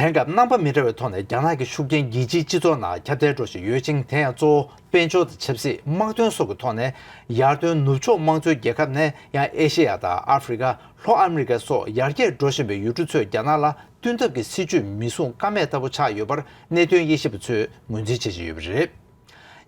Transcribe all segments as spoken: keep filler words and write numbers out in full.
དེང་སྐབས་རྣམ་པ་མི་འདྲ་བའི་ཐོག་ནས་རྒྱ་ནག་གི་ཤུགས་རྐྱེན་རྒྱལ་སྤྱིའི་སྤྱི་ཚོགས་ནང་ཁྱབ་གདལ་འགྲོ་བཞིན་ཡོད་ཅིང་། དེ་ཡང་གཙོ་བོ་དཔལ་འབྱོར་དང་ཆབ་སྲིད། དམག་དོན་སོགས་ཀྱི་ཐོག་ནས་ཡར་ཐོན་ནུབ་ཕྱོགས་དམངས་གཙོའི་རྒྱལ་ཁབ་ནས་ཡང་ཨེ་ཤེ་ཡ་དང་ཨ་ཧྥེ་རི་ཀ། ལྷོ་ཨ་མི་རི་ཀ་སོགས་ཡར་རྒྱས་འགྲོ་བཞིན་པའི་ཡུལ་གྲུ་ཚོས་རྒྱ་ནག་ལ་བསྟུན་ཐབས་ཀྱི་སྲིད་ཇུས་མི་བཟུང་ཀ་མེད་ལྟ་བུ་ཆགས་ཡོད་པར་གནད་དོན་དབྱེ་ཞིབ་པ་ཚོས་ངོས་འཛིན་བྱེད་བཞིན་ཡོད་པ་རེད།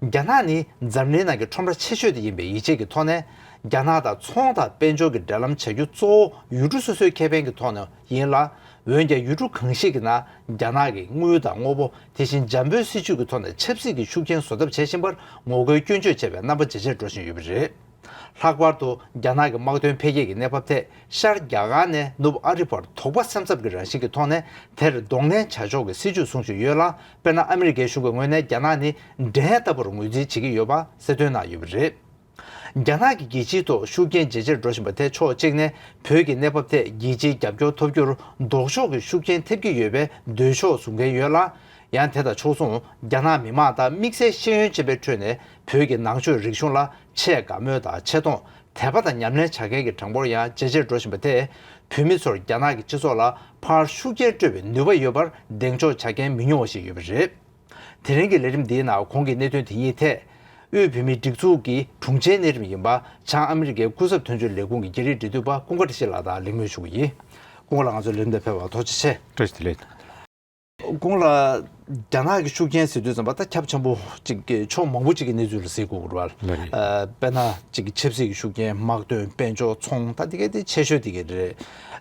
རྒྱ་ནག་ནི་འཛམ་གླིང་ནང་གི་ཁྲོམ་ར་ཆེ་ཤོས་དེ་ཡིན་པའི་ཡིད་ཆེས་ཀྱི་ཐོག་ནས། རྒྱ་ནག་དང་ཚོང་དང་དཔལ་འབྱོར་གྱི་འབྲེལ་ལམ་བྱ་རྒྱུ་གཙོ་བོ་ཡུལ་གྲུ་སོ་སོའི་ཁེ་ཕན་གྱི་ཐོག་ནས་ཡིན་ལ། འོན་ཀྱང་ཡུལ་གྲུ་གང་ཞིག་གི་ནང་རྒྱ་ནག་གིས་དངུལ་དང་དངོས་པོ། དེ་བཞིན་འཇམ་པོའི་སྲིད་ཇུས་ཀྱི་ཐོག་ནས་ཆབ་སྲིད་ཀྱི་ཤུགས་རྐྱེན་བཟོ་ཐབས་བྱེད་བཞིན་པར་ངོ་རྒོལ་སྐྱོན་བརྗོད་བྱེད་པའི་རྣམ་པ་ཇེ་ཆེར་འགྲོ་བཞིན་ཡོད་པ་རེད། ལྷག་པར་དུ་རྒྱ་ནག་གི་དམག་དོན་འཕེལ་རྒྱས་ཀྱི་གནས་བབ་ཐད། ཤར་རྒྱ་གར་ནས་ནུབ་ཨ་རི་བར་དོགས་པ་སེམས་འཚབ་ཀྱི་རང་བཞིན་གྱི་ཐོག་ནས་དེར་གདོང་ལེན་བྱ་ཕྱོགས་ཀྱི་སྲིད་ཇུས་བཟུང་བཞིན་ཡོད་ལ། དཔེར་ན། ཨ་མི་རི་ཀའི་གཞུང་གི་ངོས་ནས་རྒྱ་ནག་ནི་འགྲན་ལྟ་བུར་ངོས་འཛིན་བྱེད་ཀྱི་ཡོད་པ་གསལ་སྟོན་གནང་ཡོད་པ་རེད། རྒྱ་ནག་གིས་རྒྱལ་སྤྱིའི་ཐོག་ཤུགས་རྐྱེན་ཇེ་ཆེར་འགྲོ་བཞིན་པ་དེ་ཕྱོགས་གཅིག་ནས་བོད་ཀྱི་གནས་བབ་ཐད་རྒྱལ་སྤྱིའི་རྒྱབ་སྐྱོར་ཐོབ་རྒྱུར་ལྡོག་ཕྱོགས་ཀྱི་ཤུགས་རྐྱེན་ཐེབས་ཀྱི་ཡོད་པའི་འདོད་ཕྱོགས་བཟུང་མཁན་ཡོད་ལ། ཡང་དེ་དང་ཕྱོགས་མཚུངས། རྒྱ་ནག་མི་དམངས་དང་དམིགས་བསལ་ཤེས་ཡོན་ཅན་པའི་ཁྲོད་ནས་བོད་ཀྱི་ནང་ཆོས་རིག་གཞུང་ལ་ཆེས་དགའ་མོས་དང་ཆེ་མཐོང་དད་པ་དང་ཉམས་ལེན་བྱ་མཁན་གྱི་གྲངས་འབོར་ཡང་ཇེ་ཆེར་འགྲོ་བཞིན་པ་དེས། བོད་མི་ཚོར་རྒྱ་ནག་གི་སྤྱི་ཚོགས་ལ་ཕར་ཤུགས་རྐྱེན་སྤྲོད་པའི་ནུས་པ་ཡོད་པར་གདེང་འཇོག་བྱ་མཁན་མི་ཉུང་བ་ཞིག་ཡོད་པ་རེད། དེ་རིང་གི་ལས་རིམ་འདིའི་ནང་གོང་གི་གནད་དོན་དེ་གཉིས་ཐད། དབུས་བོད་མིའི་སྒྲིག་འཛུགས་ཀྱི་དྲུང་ཆེའི་གནས་རིམ་ཡིན་པ། བྱང་ཨ་མི་རི་ཀའི་སྐུ་ཚབ་དོན་གཅོད་ལས་ཁུངས་ཀྱི་རྒྱ་རིགས་འབྲེལ་མཐུད་པ་ཀུན་དགའ་བཀྲ་ཤིས་ལགས་དང་གླེང་མོལ་ཞུ་གི་ཡིན། ཀུན་དགའ་ལགས། ང་ཚོའི་ལས་རིམ་དེར་ཕེབས་པར་ཐུགས་རྗེ་ཆེ། བཀྲ་ཤིས་བདེ་ལེགས། ཀུན་དགའ་ལགས། རྒྱ་ནག་གི་ཤུགས་རྐྱེན་ཟེར་དུས་ཙམ་པ་ད་ཁྱབ་ཆེན་པོ་གཅིག་གི་ཕྱོགས་མང་པོ་གཅིག་གི་གནས་ཚུལ་ལ་གཟིགས་དགོས་ཀྱི་རེད་པ། ལགས་རེད། ཨ། དཔེར་ན་གཅིག་གི་ཆབ་སྲིད་ཀྱི་ཤུགས་རྐྱེན། དམག་དོན། དཔལ་འབྱོར། ཚོང་། ད་དེ་གའི་དེ་ཆེ་ཤོས་དེ་གའི་རེད།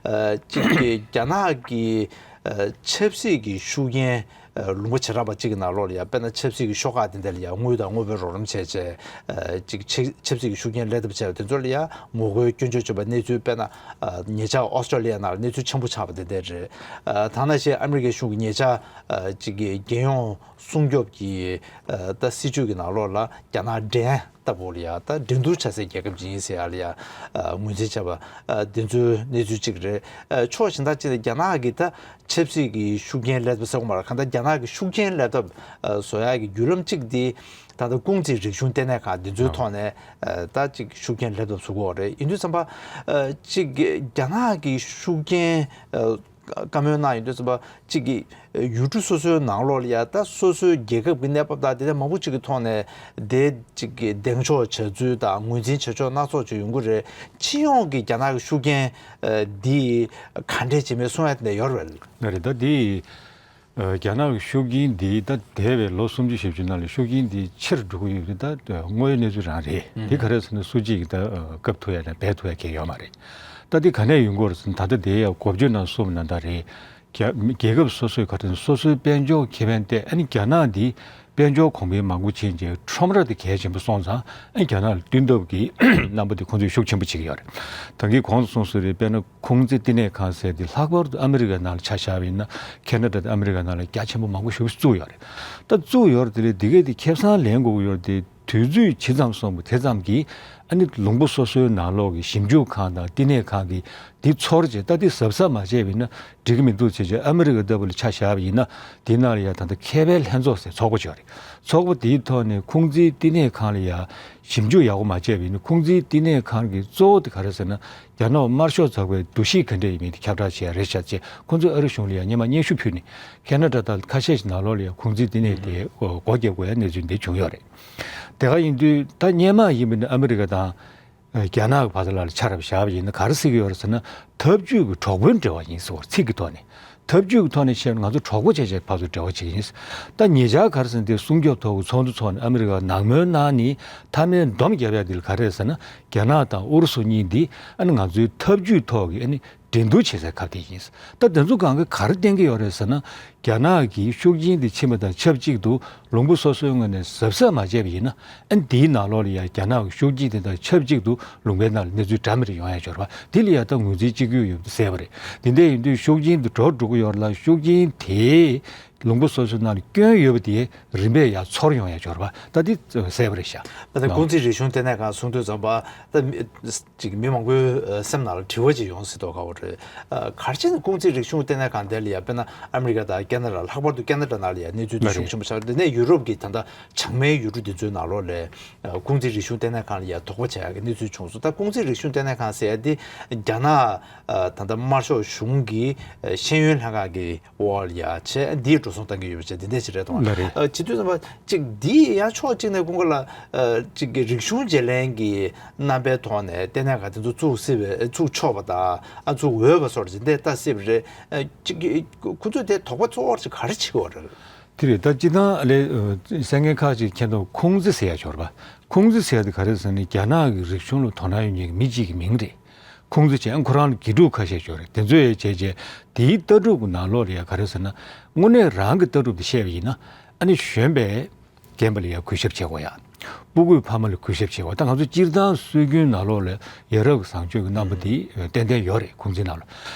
ཨ། གཅིག་གི་རྒྱ་ནག་གི་ཨ། ཆབ་སྲིད་ཀྱི་ཤུགས་རྐྱེན། ཨ། ལུང་པ་བྱེ་བྲག་པ་གཅིག་གི་ནང་ལོགས་ལ་ཡང་དཔེར་ན་ཆབ་སྲིད་ཀྱི་ཤོག་ཁག་དེ་འདྲ་ལ་ཡང་དངུལ་དང་དངོས་པོའི་རོགས་རམ་བྱས་བྱས། ཨ། གཅིག་ཆབ་ཆབ་སྲིད་ཀྱི་ཤུགས་རྐྱེན་སླེབས་ཐབས་བྱས་པ་དེ་ཚོ་ལ་ཡང་ངོ་རྒོལ་སྐྱོན་བརྗོད་བྱས་པ་གནས་ཚུལ། དཔེར་ན། ཨ། ཉེ་ཆར་ཨོ་སི་ཀྲོ་ལི་ཡ་ནང་ལ་གནས་ཚུལ་ཆེན་པོ་ཆགས་པ་དེ་འདྲ་རེད། ཨ། ད་ནང་བཞིན་ཨ་མི་རི་ཀའི་གཞུང་གིས་ཉེ་ཆར། ཨ། གཅིག་གི་རྒྱལ་ཡོངས་སྲུང་སྐྱོབ་ཀྱི། ཨ། ད་སྲིད་ཇུས་ཀྱི་ནང་ལོགས་ལ་རྒྱ་ནག་འགྲན་ལྟ་བུ་ལ་ཡ། ད་འགྲན་བསྡུར་བྱ་སའི་རྒྱལ་ཁབ་ཅིག་ཡིན་ཟེར་ཡ་ལ་ཡ། ཨ། ངོས་འཛིན་བྱས་པ། ཨ། དེ་ཚོའི་གནས་ཚུལ་གཅིག་རེད། ཨ། ཕྱོགས་གཞན་དག་ཅིག་ནས་རྒྱ་ནག་གི་ད་ཆབ་སྲིད་ཀྱི་ཤུགས་རྐྱེན་སླེབས་ཐབས་ཟེར་དགོས་མ་རེད། གང་ལྟར་རྒྱ་ནག་གི་ཤུགས་རྐྱེན་སླེབས་ཐབས། ཨ། བཟོ་ཡ་གི་བརྒྱུད་ལམ་གཅིག་འདི་ད་ལྟ་ཀུང་ཙི་རིག་གཞུང་ལྟེ་གནས་ཁང་འདི་ཚོའི། ཨ། ཐོག་ནས། ཨ། ད་ཅིག་ཤུགས་རྐྱེན་སླེབས་ཐབས་བཟོ་གི་ཡོད་རེད། ཡིན་དུས་ཙམ་པ། ཨ། ཅིག་རྒྱ་ནག་གི་ཤུགས་རྐྱེན། ཨ། བཀའ་མོལ་གནང་ཡོང་དུས་ཙམ་པ། གཅིག་གི་ཡུལ་གྲུ་སོ་སོའི་ནང་ལོགས་ལ་ཡ། ད་སོ་སོའི་རྒྱལ་ཁབ་ཀྱི་གནས་བབ་དང་དེ་འདྲ་མང་པོ་གཅིག་གི་ཐོག་ནས་དེ་གཅིག་གི་གདེང་འཇོག་བྱ་ཚུལ་དང་ངོས་འཛིན་བྱ་ཕྱོགས་སྣ་ཚོགས་ཅིག་ཡོང་གི་རེད། སྤྱི་ཡོངས་ཀྱི་རྒྱ་ནག་གི་ཤུགས་རྐྱེན་འདི་ག་འདྲས་ཅིག་མེད་གསུང་ཡ་དེ་འདྲ་ཡོད་རེད། ལགས་རེད། ད་འདི། ཨ། རྒྱ་ནག་གི་ཤུགས་རྐྱེན་འདི་ད་འདས་པའི་ལོ་སུམ་ཅུ་ཞེ་བཅུ་ནང་ལ་ཤུགས་རྐྱེན་འདི་ཆེར་འགྲོ་གི་ཡོད་རེད། ད་དངོས་ཡོད་གནས་ཚུལ་རང་རེད། ཨུ། དེ་ག་རེ་ཟེར་ན་སུ་གཅིག་གིས་ད་བཀབ་ཐུབ་ཡ་དང་སྦས་ཐུབ་ཡ་གང་ཡང་ཡོད་མ་རེད། ད་འདི་ག་ནས་ཡོང་གི་ཡོད་རེད་ཟེར་ན། ད་ལྟ་དེ་ཡང་འགོ་བརྗོད་ནང་གསུངས་པ་ནང་ལྟར་རེད། རྒྱ་རྒྱལ་ཁབ་སོ་སོའི་ག་རེ་ཟེར་ན་སོ་སོའི་དཔལ་འབྱོར་ཁེ་ཕན་ལྟ། ཨ་ནི་རྒྱ་ནག་འདི་དཔལ་འབྱོར་གོང་འཕེལ་མང་པོ་ཕྱིན་རྗེས་ཁྲོམ་ར་དེ་གལ་ཆེན་པོ་སོང་ཙང་། ཨ་ནི་རྒྱ་ནག་ལ་བསྟུན་ཐབས་ཀྱི་རྣམ་པ་དེ་ཁོང་ཚོས་ཤུགས་ཆེན་པོ་བྱེད་ཀྱི་ཡོད་རེད། ད་གིན་གོང་དུ་གསུངས་སོང་རེད། དཔེར་ན། ཁུང་ཙི་བསྟི་གནས་ཁང་ཟེར་དེ་ལྷག་པར་དུ་ཨ་མི་རི་ཀ་ནང་ལ་ཆ་བཞག་པ་ཡིན་ན། ཁེ་ན་ཌ་དང་ཨ་མི་རི་ཀ་ནང་ལ་རྒྱ་ཆེན་པོ་མང་པོ་ཞིག་བཙུགས་ཡོད་རེད། ད་བཙུགས་ཡོད་རེད། དེ་ལས་དེ་གས་དེ་ཁེ་བཟང་ལེན་དགོས་ཀྱི་ཡོད་རེད། དེ་དུས་ཚོད་ཇི་ཙམ་སོང་བ་དེ་ཙམ་གྱིས། ཨ་ནི་ལུང་པ་སོ་སོའི་ནང་ལོགས་ཀྱི་ཞིབ་འཇུག་ཁང་དང་བསྟི་གནས་ཁང་གིས་དེ་ཚོར་བྱས། ད་དེ་གཟབ་གཟབ་མ་བྱས་པ་ཡིན་ན་འགྲིག་གི་མི་འདུག་ཟེར་བྱས། ཨ་མི་རི་ཀ་ལྟ་བུ་ལ་ཆ་བཞག་པ་ཡིན་ན། དེ་ནང་ལ་ཡ་ད་ལྟ་ཁེ་ཕན་ལྷན་ཚོགས་ཟེར་ཚོགས་པ་ཅིག་ཡོད་རེད། ཚོགས་པ་དེའི་ཐོག་ནས་ཁུང་ཙིའི་བསྟི་གནས་ཁང་ལ་ཡ་ཞིབ་འཇུག་ཡག་པོ་མ་བྱས་པ་ཡིན་ན། ཁུང་ཙིའི་བསྟི་གནས་ཁང་གི་གཙོ་བོ་དེ་ག་རེ་ཟེར་ན། རྒྱ་ནག་དམར་ཤོག་ཚོགས་པའི་འདུ་ཤེས་ག་འདྲ་ཡིན་མིན་དེ་ཁྱབ་བསྒྲགས་བྱེད་ཡ་རེད་ཤག་ཅེས། ཁོང་ཚོས་ཨ་རི་གཞུང་ལ་ཡང་སྔོན་མ་སྙན་ཞུ་ཕུལ་ནས། ཁེ་ན་ཌ་དང་ཁ་ཤས་ཤིག་ནང་ལོགས་ལ་ཡང་ཁུང་ཙིའི་བསྟི་གནས་དེ་སྒོ་བརྒྱབ་དགོས་ཡ་གནས་ཚུལ་འདི་བྱུང་ཡོད་རེད། དེ་ག་ཡིན་དུས་ད་སྔོན་མ་ཡིན་པ་ཡིན་ན་ཨ་མི་རི་ཀ་དང་རྒྱ་ནག་གི་བར་ལ་ཆ་རབ་བཞག་པ་ཡིན་ན་ག་རེ་ཟེར་གྱི་ཡོད་རེད་ཟེར་ན། འཐབ་ཇུས་ཀྱི་གྲོགས་པོའི་འབྲེལ་བ་ཡིན་ཟེར་བ་ཚིག་གི་ཐོག་ནས། འཐབ་ཇུས་ཀྱི་ཐོག་ནས་བཤད་ན་ང་ཚོ་གྲོགས་པོ་བྱས་བྱས་ཕར་ཚུར་འབྲེལ་བ་བྱེད་ཀྱི་ཡིན། ད་ཉེ་ཆར་ག་རེ་ཟེར་ན། དེ་སྲུང་སྐྱོབ་ཐོག་གི་ཚོགས་འདུ་ཚོགས་ནས་ཨ་མི་རི་ཀ་ནང་མོལ་གནང་ནས་མཐའ་མའི་སྒྲོམ་བརྒྱབ་ཡ་དེ་ལ་ག་རེ་རེད་ཟེར་ན། རྒྱ་ནག་དང་ཨུ་རུ་སུ་གཉིས་འདི་ཨ་ནི་ང་ཚོའི་འཐབ་ཇུས་ཐོག་གི་ཨ་ནི་འགྲན་བསྡུར་བྱེད་སའི་ཁ་གཏད་ཡིན། ད་དེ་ཚོ་གང་གིས་ག་རེ་བསྟན་གྱི་ཡོད་རེད་ཟེར་ན། རྒྱ་ནག་གི་ཤུགས་རྐྱེན་དེ་ཕྱིན་པ་དང་ཆབས་ཅིག་ཏུ་ལུང་པ་སོ་སོའི་ངོས་ནས་གཟབ་གཟབ་མ་བྱས་པ་ཡིན་ན། ཨ་ནི་དེའི་ནང་ལོགས་ལ་ཡང་རྒྱ་ནག་གི་ཤུགས་རྐྱེན་དེ་དང་ཆབས་ཅིག་ཏུ་ལུང་པའི་ནང་ལ་གནས་ཚུལ་འདྲ་མི་འདྲ་ཡོང་ཡ་ཡོད་རེད་པ། དེ་ལ་ཡང་ད་ངོས་འཛིན་གཅིག་གྱུར་ཡོད་པ་གསལ་པ་རེད། དེ་འདྲ་ཡིན་དུས་ཤུགས་རྐྱེན་དེ་འགྲོ་འགྲོ་གི་ཡོད་རེད་ལ། ཤུགས་རྐྱེན་དེ་ ལུང་པ་སོ་སོའི་ནང་ལ་སྐྱོན་ཡོད་པ་དེ་རིམ་པས་ཡར་ཚོར་ཡོང་ཡ་སྦྱོར་བ་ད་འདི་གསལ་པོ་རེད་ཤག་ད་ལྟ་ནོ། ཀུང་ཙི་རིག་གཞུང་ལྟེ་གནས་ཁང་གསུང་དུས་ཙམ་པ་ད་མི་ཅིག་མི་མང་པོའི་སེམས་ནང་ལ་དྲི་བ་ཅིག་ཡོང་སྲིད་དོ་ག་བོ་རེད། ག་རེ་བྱས་ནས་ཀུང་ཙི་རིག་གཞུང་ལྟེ་གནས་ཁང་དེ་ལ་ཡ་དཔེར་ན་ཨ་མི་རི་ཀ་དང་ཁེ་ན་ཌ། ལྷག་པར་དུ་ཁེ་ན་ཌ་ནང་ལ་ཡ་གནས་ཚུལ་དེ་ཤུགས་ཆེན་པོ་ཆགས་རེད། དེ་ནས་ཡུ་རོབ་ཀྱི་ད་ལྟ་བྱང་མའི་ཡུལ་གྲུ་དེ་ཚོའི་ནང་ལོགས་ལ་ཀུང་ཙི་རིག་གཞུང་ལྟེ་གནས་ཁང་ལ་ཡ་དོགས་པ་བྱེད་ཡག་གི་གནས་ཚུལ་བྱུང་སོང་། ད་ཀུང་ཙི་རིག་གཞུང་ལྟེ་གནས་ཁང་ཟེར་ཡ་དེ་རྒྱ་ནག་ད་ལྟ་དམར་ཤོག་གཞུང་གི་ཤེས་ཡོན་ལྷན་ཁང་གི་འོག་ལ་ཡ་བྱས་འདིའི་འགྲོ་སོང་བཏང་གི་ཡོད་པ་བྱས་དེ་འདྲ་ཞིག་རེད་དང་། ལགས་རེད། བྱེད་དུས་ཙམ་པ་ཅིག་འདི་ཡང་ཕྱོགས་གཅིག་ནས་ཀུན་དགའ་ལ་ཅིག་གི་རིག་གཞུང་བརྗེ་ལེན་གྱི་རྣམ་པའི་ཐོག་ནས་ལྟེ་གནས་ཁང་དེ་ཚོ་བཙུགས་སྲིད་པའི་བཙུགས་ཆོག་པ་དང་ཨ་བཙུགས་འོས་པ་སོགས་ཅིག་འདི་ལྟ་སྲིད་པ་རེད། ཅིག་གི་ཁོ་ཚོས་དེ་དོགས་པ་གཙོ་བོར་ཅིག་ག་རེ་བྱེད་ཀྱི་ཡོད་རེད། དེ་རེད། ད་སྤྱིར་བཏང་ལས་གསན་མཁན་ཁག་ཅིག་མཁྱེན་མདོག་ཁུང་ཙི་ཟེར་ཡ་སྦྱོར་བ། ཁུང་ཙི་ཟེར་ཡ་དེ་ག་རེ་ཟེར་ན་རྒྱ་ནག་གི་རིག་གཞུང་ལ་དོ་སྣང་ཡོད་མཁན་གྱི་མི་གཅིག་གི་མིང་རེད། ཁུང་ཙི་བྱས་ཁོ་རང་ལ་དགེ་ཕྲུག་ཁ་ཤས་ཡོད་རེད། དེ་ཚོས་བྱས་བྱས་དེའི་ལྟ་གྲུབ་ཀྱི་ནང་ལོགས་ལ་ཡ་ག་རེ་ཟེར་ན་དངོས་གནས་རང་གི་ལྟ་གྲུབ་དེ་བཤད་པ་ཡིན་ན་ཨ་ནི་གཞོན་པས་རྒན་པ་ལ་ཡ་གུས་ཞབས་བྱེད་དགོས་ཡ། སྤུ་གུས་ཕ་མ་ལ་གུས་ཞབས་བྱེད་དགོས། ད་ང་ཚོ་སྤྱིར་བཏང་སྲོལ་རྒྱུན་ནང་ལོགས་ལ་ཡ་རབས་ཀྱི་བཟང་སྤྱོད་ཀྱི་རྣམ་པ་དེ་ཏན་ཏན་ཡོད་རེད། ཁུང་ཙིའི་ནང་ལ།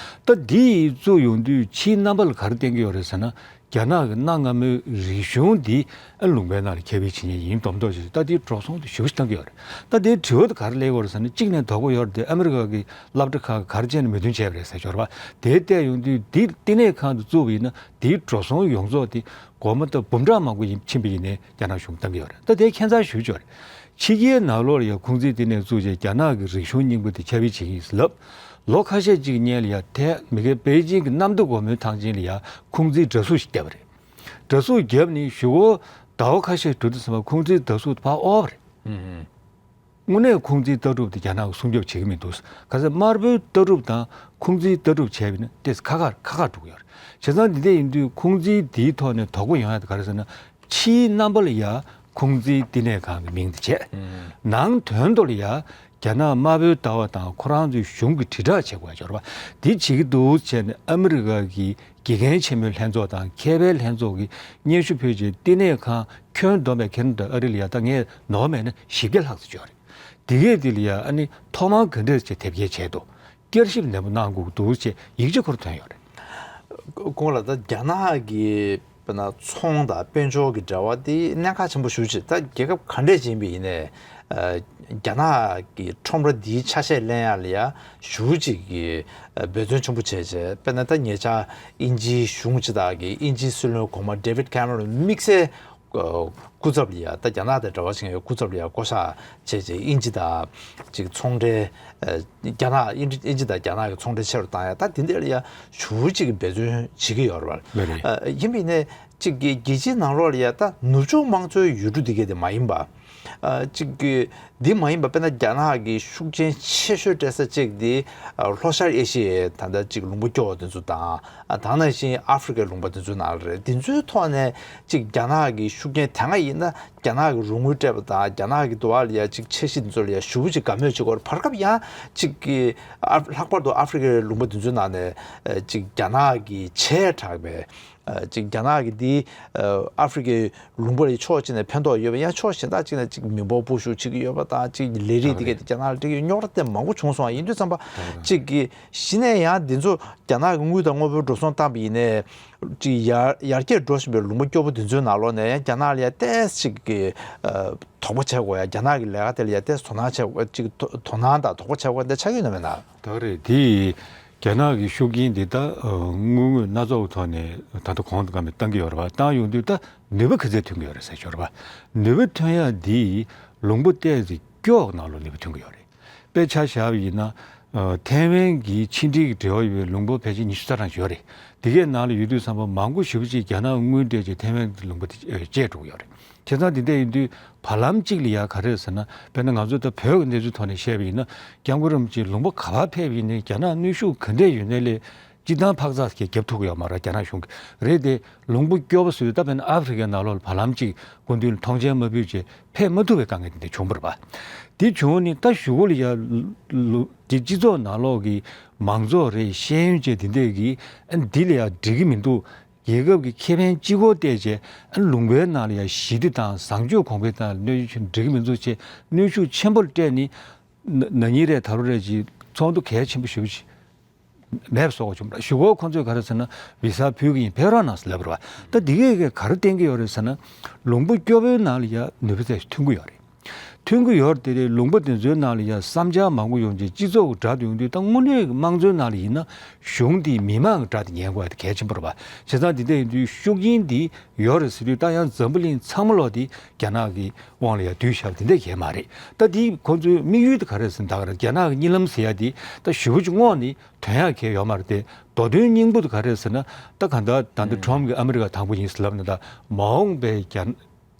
ད་འདི་བཙུགས་ཡོང་དུས་ཕྱིའི་རྣམ་པ་ལ་ག་རེ་བསྟན་གྱི་ཡོད་རེད་ཟེར་ན། རྒྱ་ནག་གི་གནའ་སྔ་མོའི་རིག་གཞུང་འདི་ཨ་ལུང་པའི་ནང་ལ་ཁྱབ་སྤེལ་བྱེད་མཁན་ཡིན་མདོག་མདོག་ཅིག་ད་དེའི་འགྲོ་སོང་དེ་ཞེ་པོ་ཞིག་བཏང་གི་ཡོད་རེད། ད་དེའི་དྲི་བ་དེ་ག་རེ་སླེབས་ཡོད་རེད་ཟེར་ན། གཅིག་ནས་དོགས་པ་ཡོད་རེད་དེ། ཨ་མི་རི་ཀ་གི་སློབ་གྲྭ་ཁག་གིས་ག་རེ་བྱས་ནས་མོས་མཐུན་བྱས་པ་རེད་ཟེར་སྦྱོར་བ་དེ་བལྟས་ཡོང་དུས། འདི་ལྟེ་གནས་ཁང་དེ་བཙུགས་པ་ཡིན་ན་དེའི་འགྲོ་སོང་ཡོངས་རྫོགས་དེ་སྒོར་མོ་ད་འབུམ་ཕྲག་མང་པོ་ཡིན་ཕྱིན་པ་ཡིན་ནའི་རྒྱ་ནག་གཞུང་བཏང་གི་ཡོད་རེད། ད་དེ་ཁྱད་མཚར་ཞེ་པོ་ཅིག་ཡོད་རེད། ཕྱི་རྒྱལ་ནང་ལོགས་ལ་ཡང་ཁུང་ཙི་ལྟེ་གནས་བཙུགས་བྱས་རྒྱ་ནག་གི་རིག་གཞུང་རྙིང་པ་དེ་ཁྱབ་སྤེལ་བྱེད་ཀྱི་ཡིན་ལབ། ལོ་ཁ་ཤས་ཅིག་སྔོན་ལ་ཡ་ཐེ་མི་ཁའི་པེ་ཅིང་གི་གནམ་བདེ་སྒོ་མོའི་ཐང་ཆེན་ལ་ཡ་ཁུང་ཙིའི་འདྲ་གཟུགས་ཤིག་བརྒྱབ་པ་རེད། འདྲ་གཟུགས་བརྒྱབ་ནས་གཞུག་གུ་ཟླ་བ་ཁ་ཤས་འགྲོ་དུས་ཙམ་པ་ཁུང་ཙིའི་འདྲ་གཟུགས་དེ་ཕར་དབོར་བ་རེད། ཨུམ། དངོས་གནས་ཁུང་ཙིའི་ལྟ་གྲུབ་དེ་རྒྱ་ནག་གིས་སྲུང་སྐྱོབ་བྱེད་ཀྱི་མི་འདུག་ག་ཚོད་དམར་པོའི་ལྟ་གྲུབ་དང་ཁུང་ཙིའི་ལྟ་གྲུབ་བྱས་པ་ཡིན་ན་ཏོག་ཙམ་ཁ་ཁ་ཁ་ཁ་འགྲོ་གི་ཡོད་རེད། བྱས་ཙང་འདི་འདྲ་ཡིན་དུས་ཁུང་ཙི་འདིའི་ཐོག་ནས་དོགས་པ་ཡོང་ཡ་དེ་ག་རེ་ཟེར་ན། ཕྱིའི་རྣམ་པ་ལ་ཡ་ཁུང་ཙིའི་ལྟེ་གནས་ཁང་གི་མིང་དེ་བྱས། ཨུམ། ནང་དོན་དུ་ལ་ཡ་རྒྱ་ནག་དམར་པོའི་ལྟ་བ་དང་ཁོ་རང་ཚོའི་གཞུང་གི་དྲིལ་བསྒྲགས་བྱེད་དགོས་ཡ་སྦྱོར་བ་དེ་བྱེད་ཀྱི་འདུག་བྱས་ནས་ཨ་མི་རི་ཀ་གི་དགེ་རྒན་ཆེན་མོའི་ལྷན་ཚོགས་དང་མཁས་པའི་ལྷན་ཚོགས་ཀྱིས་སྙན་ཞུ་ཕུལ་རྗེས་ལྟེ་གནས་ཁང་ཁྱོན་བསྡོམས་པའི་ཁེ་ན་ཌ་ཨ་རི་ལ་ཡ་ད་ངས་ནོར་མེད་ན་བཞི་བརྒྱ་ལྷག་ཙམ་ཡོད་རེད། དེ་གས་དེ་ལ་ཡ་ཨ་ནི་ཐོག་མར་ག་འདྲས་བྱས་དེབ་སྐྱེལ་བྱས་འདུག་བསྐྱར་ཞིབ་ནན་པོ་གནང་དགོས་འདུག་ཅེས་ཡིག་ཆ་ཁོ་རང་ཐོན་ཡོད་རེད། ཁོང་ལ་ད་རྒྱ་ནག་གི་དཔེར་ན་ཚོང་དང་དཔལ་འབྱོར་གྱི་འབྲེལ་བ་དེ་གནད་འགག་ཆེན་པོ་ཞེ་པོ་ཅིག་ད་རྒྱལ་ཁབ་ག་འདྲས་ཅིག་ཡིན་པ་ཡིན་ནའི་རྒྱ་ནག་གི་ཁྲོམ་ར་འདིའི་ཆ་ཤས་ལེན་ཡག་ལ་ཡ་ཞེ་པོ་ཅིག་གི་འབད་བརྩོན་ཆེན་པོ་བྱས་བྱས། དཔེར་ན་ད་ཉེ་ཆར་དབྱིན་ཇིའི་གཞུང་སྤྱི་དང་གི་དབྱིན་ཇིའི་སྲིད་བློན་གོང་མ་ཌེ་ཝིད་ཁེ་མེ་རོན་དམིགས་བསལ་སྐུ་ཚབ་ལ་ཡ་ད་རྒྱ་ནག་དང་འབྲེལ་བ་བྱེད་མཁན་སྐུ་ཚབ་ལ་ཡ་བསྐོ་བཞག་བྱས་རྗེས་དབྱིན་ཇི་དང་ཅིག་ཚོང་འབྲེལ། རྒྱ་ནག་དབྱིན་ཇི་དབྱིན་ཇི་དང་རྒྱ་ནག་གི་ཚོང་འབྲེལ་ཆེ་རུ་བཏང་ཡ་ད་དེ་འདྲ་ལ་ཡ་ཞེ་པོ་ཅིག་གི་འབད་བརྩོན་བྱེད་ཀྱི་ཡོད་རེད་པ། ལགས་རེད། ཡིན་པ་ཡིན་ནའི་ཅིག་གི་རྒྱལ་སྤྱིའི་ནང་ལོགས་ལ་ཡ་ད་ནུབ་ཕྱོགས་དམངས་གཙོའི་ཡུལ་གྲུ་འདི་གས་དེ་མ་ཡིན་པ། ཅིག་གི་འདི་མ་ཡིན་པ་དཔེར་ན་རྒྱ་ནག་གི་ཤུགས་རྐྱེན་ཆེ་ཤོས་སྤྲད་ས་གཅིག་འདི་ལྷོ་ཤར་ཨེ་ཤི་ཡའི་ད་ལྟ་ཅིག་ལུང་པ་སྐྱོ་བོ་དེ་ཚོ་དང་། ད་ག་ནང་བཞིན་ཨ་ཧྥེ་རི་ཁའི་ལུང་པ་དེ་ཚོའི་ནང་ལ་རེད། དེ་ཚོའི་ཐོག་ནས་ཅིག་རྒྱ་ནག་གི་ཤུགས་རྐྱེན་དེ་སྔ་ཡིན་ན་རྒྱ་ནག་གི་རོགས་དངུལ་སྤྲད་པ་དང་རྒྱ་ནག་གི་འདུ་བ་ལ་ཡ་ཅིག་འཆར་གཞི་དེ་ཚོ་ལ་ཡ་ཞེ་པོ་ཅིག་དགའ་མོས་བྱེད་ཀྱི་ཡོད་རེད། བར་སྐབས་ཡང་ཅིག་གི་ཨ་ལྷག་པར་དུ་ཨ་ཧྥེ་རི་ཁའི་ལུང་པ་དེ་ཚོའི་ནང་ནས་ཅིག་རྒྱ་ནག་གི་བྱེ་བྲག་པའི་ཅིག་རྒྱ་ནག་གི་འདི་ཨ་ཧྥེ་རི་ཁའི་ལུང་པ་ལ་ཕྱོགས་གཅིག་ནས་ཕན་ཐོགས་ཡོད་པ། ཡང་ཕྱོགས་གཞན་དག་ཅིག་ནས་ཅིག་མི་འབོར་སྤོ་བཤུག་བྱེད་ཀྱི་ཡོད་པ་དང་། ཅིག་ལས་རིགས་འདི་གས་དེ་རྒྱ་ནག་ལ་སྤྲད་ཀྱི་རྙོག་དྲ་དེ་མང་པོ་བྱུང་སོང་བ། ཡིན་དུས་ཙམ་པ་ཅིག་གི་གཞི་ནས་ཡང་འདི་ཚོ་རྒྱ་ནག་གི་དངུལ་དང་དངོས་པོའི་འགྲོ་སོང་བཏང་པ་ཡིན་ནའི། ཅིག་ཡར་ཡར་རྒྱས་འགྲོ་བཞིན་པའི་ལུང་པ་སྐྱོ་པོ་འདི་ཚོའི་ནང་ལོགས་ནས་ཡང་རྒྱ་ནག་ལ་ཡ་ཏོག་ཙམ་ཅིག་གི་ཨ་དོགས་པ་བྱེད་དགོས་ཡ། རྒྱ་ནག་གི་ལས་ཀ་དེ་ལ་ཡ་ཏོག་ཙམ་དོ་སྣང་བྱེད་དགོས། ཅིག་དོ་དོ་སྣང་དང་དོགས་པ་བྱེད་དགོས་འདི་ཆགས་ཀྱི་ཡོད་ན་མེད་ན། ད་རེད། དེ་རྒྱ་ནག་གི་ཤུགས་རྐྱེན་འདི་ད་དངོས་དངོས་སྣ་ཚོགས་ཐོག་ནས་ད་ལྟ་གོང་དུ་བཀའ་མོལ་བཏང་གི་ཡོད་རེད་པ། བཏང་ཡོང་དུས་ད་ནུས་པ་ག་ཚད་ཐོན་གྱི་ཡོད་རེད་ཟེར་ཞོར་བ། ནུས་པ་ཐོན་ཡ་འདི་ལུང་པ་ཏོག་ཙམ་སྐྱོ་བོ་ནང་ལོགས་ནུས་པ་ཐོན་གྱི་ཡོད་རེད། དཔེ་ཆ་བཞག་པ་ཡིན་ན། ཨ་ཐའེ་ཝན་གྱི་ཕྱི་འབྲེལ་གྱི་འབྲེལ་བ་ཡོད་པའི་ལུང་པ་ཕལ་ཆེར་ཉི་ཤུ་རྩ་གྲངས་ཡོད་རེད། དེ་གའི་ནང་ལ་ཡོད་དུས་ཙམ་པ་མང་པོ་ཞེ་པོ་ཅིག་རྒྱ་ནག་དངུལ་སྤྲད་བྱས་ཐའེ་ཝན་གྱི་ལུང་པ་དེ་བཅད་འགྲོ་གི་ཡོད་རེད། བྱས་ཙང་དེ་འདྲ་ཡིན་དུས་བར་ལམ་གཅིག་ལ་ཡ་ག་རེ་རེད་ཟེར་ན། དཔེར་ན་ང་ཚོ་ད་བོད་ཀྱི་གནས་ཚུལ་ཐོག་ནས་བཤད་པ་ཡིན་ན། སྐྱབས་མགོན་རིན་པོ་ཆེ་ལུང་པ་ག་པར་ཕེབས་པ་ཡིན་ནའི་རྒྱ་ནག་གནོན་ཤུགས་ག་འདྲས་ཡོད་ནའི་ལས་སྤྱིར་བཏང་འཕག་འཚག་གི་རྒྱབ་ཐུབ་ཀྱི་ཡོད་མ་རེད། རྒྱ་ནག་གཞུང་གིས་རེད་དེ། ལུང་པ་སྐྱོ་པོ་བཟོས། ད་དཔེར་ན་ཨ་ཧྥེ་རི་ཁའི་ནང་ལོགས་ལ་བར་ལམ་གཅིག་སྐུ་མདུན་ལ་མཐོང་མཆན་མ་ཕུལ་བྱས་ཕེབས་མ་ཐུབ་པའི་དཀའ་ངལ་དེ་འདྲ་བྱུང་བ་རེད་པ། དེ་བྱུང་ནས་ད་གཞུག་གུ་ལ་ཡ་ལུ་དེ་སྤྱི་ཚོགས་ནང་ལོགས་ཀྱི་མང་ཚོགས་རེད། ཤེས་ཡོན་ཅན་དེ་འདྲས་ཀྱིས་ཨ་འདི་ལ་ཡ་འགྲིག་གི་མི་འདུག་རྒྱལ་ཁབ་ཀྱི་ཁེ་ཕན་གཅིག་པོ་བལྟས་བྱས་ཨ་ལུང་པའི་ནང་ལ་ཡ་ཞི་བདེ་དང་བཟང་སྤྱོད་གོང་འཕེལ་དང་གནོད་སྐྱོན་འགྲིག་གི་མི་འདུག་ཅེས་གནོན་ཤུགས་ཆེན་པོ་སྤྲད་ནས། ན་ན་ནིང་རེད་ད་རུང་རེད་ཅིག་ཚོགས་འདུ་གལ་ཆེན་པོ་ཞེ་པོ་ཅིག་ མེད་པ་བཟོ་དགོས་བྱུང་བ་རེད། གཞུག་གུ་ཁོང་ཚོས་ག་རེ་ཟེར་ན་བི་ས་ཕུལ་གྱི་ཡིན། ཕེབས་རོགས་གནང་ཟེར་ལབ་པ་རེད་བ། ད་འདི་གས་གས་ག་རེ་བསྟན་གྱི་ཡོད་རེད་ཟེར་ན། ལུང་པ་སྐྱོ་པོའི་ནང་ལ་ཡ་ནུས་པ་ཚད་ཐོན་གྱི་ཡོད་རེད། ཐོན་གྱི་ཡོད་རེད། དེ་རེད། ལུང་པ་དེ་ཚོའི་ནང་ལ་ཡ་བསམ་འཆར་མང་པོ་ཡོང་རྗེས་སྤྱི་ཚོགས་ཀྱི་དགྲ་དེ་ཡོང་དུས། ད་དངོས་གནས་ཀྱི་དམངས་གཙོའི་ནང་ལ་ཡིན་ན་གཞུང་དེ་མི་མང་གི་དགྲ་དེ་ཉན་དགོས་ཡ་དེ་གལ་ཆེན་པོ་རེད་བ། བྱས་ཙང་འདི་འདྲ་ཡིན་དུས་ཤུགས་རྐྱེན་དེ་ཡོད་རེད་ཟེར་དུས། ད་ཡང་འཛམ་བུ་གླིང་ཚང་མ་ལོག་དེ་རྒྱ་ནག་གི་དབང་ལ་ཡ་བསྡུས་བཞག་པ་དེ་འདྲ་གས་མ་རེད། ད་དེ་ཁོང་ཚོའི་དམིགས་ཡུལ་དེ་ག་རེ་ཟེར་ན། ད་ག་རེ་རྒྱ་ནག་གི་གཉིད་ལམ་ཟེར་ཡ་དེ་ད་ཞེ་པོ་ཅིག་སྔོག་ནས་ཐོན་ཡག་གལ་ཡོད་མ་རེད་དེ། མདོ་དོན་སྙིང་པོ་དེ་ག་རེ་ཟེར་ན། ད་གང་ལྟར་ད་ལྟ་ཊམ་གྱིས་ཨ་མི་རི་ཀ་དང་པོ་ཡིན་ཟེར་ལབ་ན། ད་མ་འོངས་པའི་རྒྱ་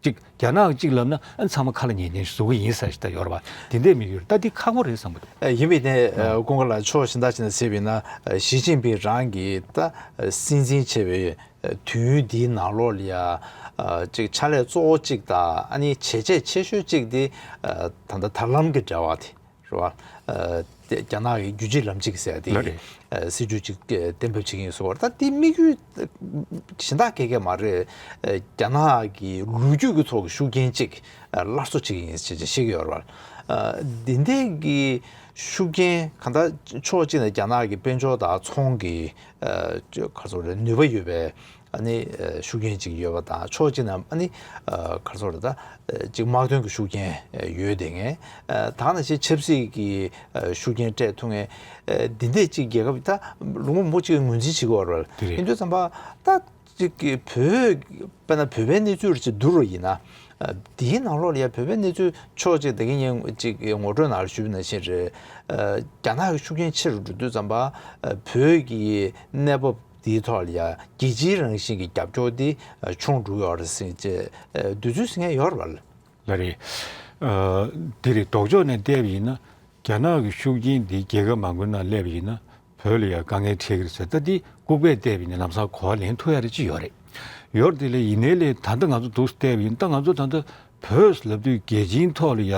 ཅིག་རྒྱ་ནག་གཅིག་ལབ་ན་ཨ་ཚང་མ་ཁ་ལ་ཉན་ཉན་ཞིག་བཟོ་གི་ཡིན་ཟེར་ཞིག་ད་ཡོད་རེད་བ། དེ་འདྲའི་དམིགས་ཡུལ་ད་འདི་ཁག་པོ་རེད་བསམ་གྱི་འདུག་ཨ། ཡིན་པའི་ནས། ཨ། ཀུན་དགའ་ལགས་ཕྱོགས་གཞན་དག་ཅིག་ནས་ཟེར་བ་ཡིན་ན། ཨ། ཞི་ཅིན་ཕིང་རང་གིས་ད་སྲིད་འཛིན་བྱས་པའི་དུས་ཡུན་འདིའི་ནང་ལོགས་ལ་ཡ། ཨ། ཅིག་ཕྱག་ལས་གཙོ་བོ་གཅིག་དང་ཨ་ནི་བྱས་རྗེས་ཆེ་ཤོས་གཅིག་དེ། ཨ། ད་ལྟ་དར་ལམ་གྱི་འབྲེལ་བ་དེ་རེད་བ། ཨ། དེ་རྒྱ་ནག་གི་རྒྱུད་གཅིག་ལམ་གཅིག་ཟེར་ཡ་དེ། ལགས་རེད། ཨ། སྲིད་ཇུས་གཅིག་གཏན་འབེབས་བྱེད་ཀྱི་ཡིན་ཟེར་བ་རེད། ད་དེ་དམིགས་ཡུལ་གཞན་དག་ག་གེ་མ་རེད། ཨ། རྒྱ་ནག་གི་ལོ་རྒྱུས་ཀྱི་ཐོག་གི་ཤུགས་རྐྱེན་གཅིག་ཨ། སླར་གསོ་བྱེད་ཀྱི་ཡིན་ཞེས་བཤད་ཀྱི་ཡོད་རེད་བ། ཨ། འདི་འདྲའི་གི་ཤུགས་རྐྱེན་གང་ལྟར་ཕྱོགས་གཅིག་ནས་རྒྱ་ནག་གི་དཔལ་འབྱོར་དང་ཚོང་གི། ཨ། ག་ཚོད་རེད། ནུས་པ་ཡོད་པའི། ཨ་ནི། ཨ། ཤུགས་རྐྱེན་ཅིག་ཡོད་པ་དང་། ཕྱོགས་གཅིག་ནས་ཨ་ནི། ཨ། ག་ཚོད་རེད། ད་ཅིག་དམག་དོན་གྱི་ཤུགས་རྐྱེན་ཡོད་བསྡད་མཁན། ཨ། ད་ག་ནང་བཞིན་ཆབ་སྲིད་ཀྱི། ཨ། ཤུགས་རྐྱེན་སྤྲད་ཐུབ་མཁན། ཨ། འདི་འདྲས་ཅིག་རྒྱལ་ཁབ་ད་ལུང་པ་མང་པོ་ཅིག་ངོས་འཛིན་བྱེད་ཀྱི་ཡོད་རེད། དེ་རེད། ཡིན་དུས་ཙམ་པ་ད་ཅིག་གི་བོད། དཔེར་ན་བོད་པའི་གནས་ཚུལ་ཅིག་བསྡུར་བ་ཡིན་ན། ཨ། འདིའི་ནང་ལོགས་ལ་ཡ་བོད་པའི་གནས་ཚུལ་ཕྱོགས་གཅིག་ད་གིན་ངས་ཅིག་ངོ་སྤྲོད་ནང་ལ་ཞུས་པ་ནང་བཞིན་རེད། ཨ། རྒྱ་ནག་གི་ཤུགས་རྐྱེན་ཆེ་རུ་འགྲོ་དུས་ཙམ་པ། ཨ། བོད་ཀྱི་གནས་བབ་འདིའི་ཐོག་ལ་ཡ་རྒྱལ་སྤྱིའི་རང་བཞིན་གྱི་རྒྱབ་སྐྱོར་འདི། ཨ། ཆུང་འགྲོ་གི་ཡོད་རེད་ཟེར་བྱས། ཨ། འདོད་ཚུལ་ཟེར་མཁན་ཡོད་རེད་བ། ལགས་རེད། ཨ། འདི་རེད། ལྡོག་ཕྱོགས་ནས་བལྟས་པ་ཡིན་ན། རྒྱ་ནག་གི་ཤུགས་རྐྱེན་འདི་རྒྱལ་ཁབ་མང་པོའི་ནང་སླེབས་པ་ཡིན་ན། བོད་ལ་ཡང་དཀའ་ངལ་འཕྲད་ཀྱི་རེད་ཟེར། ད་འདི་ལྐུགས་པས་བལྟས་པ་ཡིན་ན་ལམ་སང་གོ་བ་ལེན་ཐུབ་ཡ་རེ་ཅིག་ཡོད་རེད། ཡོད་རེད། དེ་ལས་ཡིན་ནའི་ལས་ད་ལྟ་ང་ཚོ་འདུག་བལྟས་པ་ཡིན། ད་ང་ཚོ་ད་ལྟ་བོད་ལབ་དུས་རྒྱལ་སྤྱིའི་ཐོག་ལ་ཡ་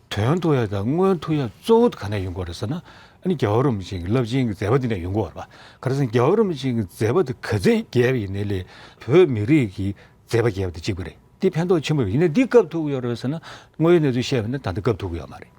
ཐོན་ཐུབ་ཡ་དང་མངོན་ཐུབ་ཡ་གཙོ་བོ་དེ་ག་ནས་ཡོང་གི་ཡོད་རེད་ཟེར་ན། ཨ་ནི་རྒྱལ་བ་རིན་པོ་ཆེ་གི་རླབས་ཆེན་གྱི་མཛད་པ་འདི་ནས་ཡོང་གི་ཡོད་རེད་པ། ག་རེ་ཟེར་ན་རྒྱལ་བ་རིན་པོ་ཆེ་གི་མཛད་པ་དེ་ག་ཚད་རྒྱས་པ་ཡིན་ནའི་ལས་བོད་མི་རིགས་ཀྱི་མཛད་པ་རྒྱས་པ་དེ་གཅིག་པ་རེད། འདི་ཕན་ཐོགས་ཆེན་པོ་ཡོད། ཡིན་ནའི་འདི་སྐབས་ཐུབ་ཀྱི་ཡོད་རེད་ཟེར་ན། དངོས་ཡོད་གནས་ཚུལ་བཤད་པ་ཡིན་ན་ད་ལྟ་སྐབས་ཐུབ་ཀྱི་ཡོད་མ་རེད།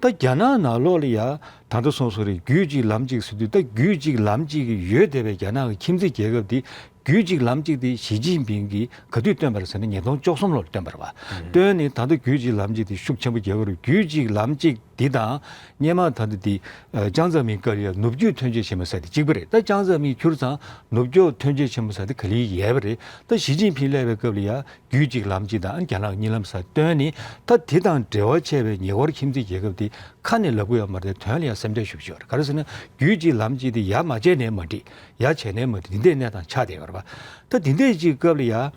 ད་རྒྱ་ནག་ནང་ལོགས་ལ་ཡ་ད་ལྟ་གསུངས་སོང་རེད། རྒྱུད་གཅིག་ལམ་གཅིག་ཟེར་དུས། ད་རྒྱུད་གཅིག་ལམ་གཅིག་གི་ཡོད་བསྡད་པའི་རྒྱ་ནག་གི་ཁྱིམ་མཚེས་རྒྱལ་ཁབ་འདི་རྒྱུད་གཅིག་ལམ་གཅིག་དེ་ཞི་ཅིན་ཕིང་གིས་ག་དུས་བཏོན་པ་རེད་ཟེར་ན། ཉིས་སྟོང་བཅུ་གསུམ་ལོར་བཏོན་པ་རེད་པ། ཨང་། བཏོན་ནས་ད་ལྟ་རྒྱུད་གཅིག་ལམ་གཅིག་དེ་ཤུགས་ཆེན་པོ་རྒྱག་གི་རེད། རྒྱུད་གཅིག་ལམ་གཅིག་འདི་དང་སྔོན་མ་ད་ལྟ་དེ། ཨ། ཅང་ཙེ་མིན་སྐབས་ལ་ཡ་ནུབ་རྒྱུད་ཐོན་སྐྱེད་ཆེན་མོ་ཟེར་དེ་གཅིག་པ་རེད། ད་ཅང་ཙེ་མིན་གྱུར་ཙང་ནུབ་རྒྱུད་ཐོན་སྐྱེད་ཆེན་མོ་ཟེར་དེ་ག་ལེར་ཡལ་བ་རེད། ད་ཞི་ཅིན་ཕིང་སླེབས་པའི་སྐབས་ལ་ཡ་རྒྱུད་གཅིག་ལམ་གཅིག་དང་རྒྱ་ནག་གི་གཉིས་ལམ་ཟེར་བཏོན་ནས། ད་དེ་དང་འབྲེལ་བ་ཆད་པའི་ཉེ་འཁོར་ཁྱིམ་མཚེས་རྒྱལ་ཁབ་དེ་ཁ་ནས་ལབ་ཀྱི་ཡོད་མ་རེད། དོན་ལ་ཡ་སེམས་ཁྲལ་ཞེ་པོ་ཅིག་ཡོད་རེད། ག་རེ་ཟེར་ན་རྒྱུད་གཅིག་ལམ་གཅིག་དེ་ཡ་མ་བྱས་ནའི་མ་འགྲིག་ཡ་བྱས་ནའི་མ་འགྲིག་འདི་འདྲའི་གནས་སྟངས་ཆགས་བསྡད་ཡོད་རེད་པ། ད་འདི་འདྲའི་ཅིག་སྐབས་ལ་ཡ།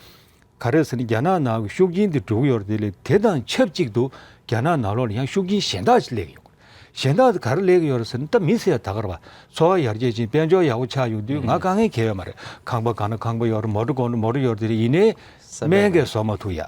ག་རེ་ཟེར་ན་རྒྱ་ནག་ནང་གི་ཤུགས་རྐྱེན་དེ་འགྲོ་གི་ཡོད་རེད། དེ་ལས་དེ་དང་ཆབས་ཅིག་ཏུ་རྒྱ་ནག་ནང་ལོགས་ལ་ཡང་ཤུགས་རྐྱེན་གཞན་དག་ཅིག་སླེབས་ཀྱི་ཡོད། གཞན་དག་དེ་ག་རེ་སླེབས་ཀྱི་ཡོད་རེད་ཟེར་ན། ད་མི་ཟེར་ཡ་ད་ག་རེད་པ། འཚོ་བ་ཡར་རྒྱས་ཕྱིན། དཔལ་འབྱོར་ཡག་པོ་ཆགས་ཡོང་དུས་ང་དཀའ་ངལ་གང་ཡང་ཡོད་མ་རེད། ཁང་པ་གང་ན་ཁང་པ་ཡོད་རེད། མོ་ཊ་གང་ན་མོ་ཊ་ཡོད་རེད། དེ་རེད། ཡིན་ནའི་སྨན་གྱིས་བཟོ་མ་ཐུབ་ཡ།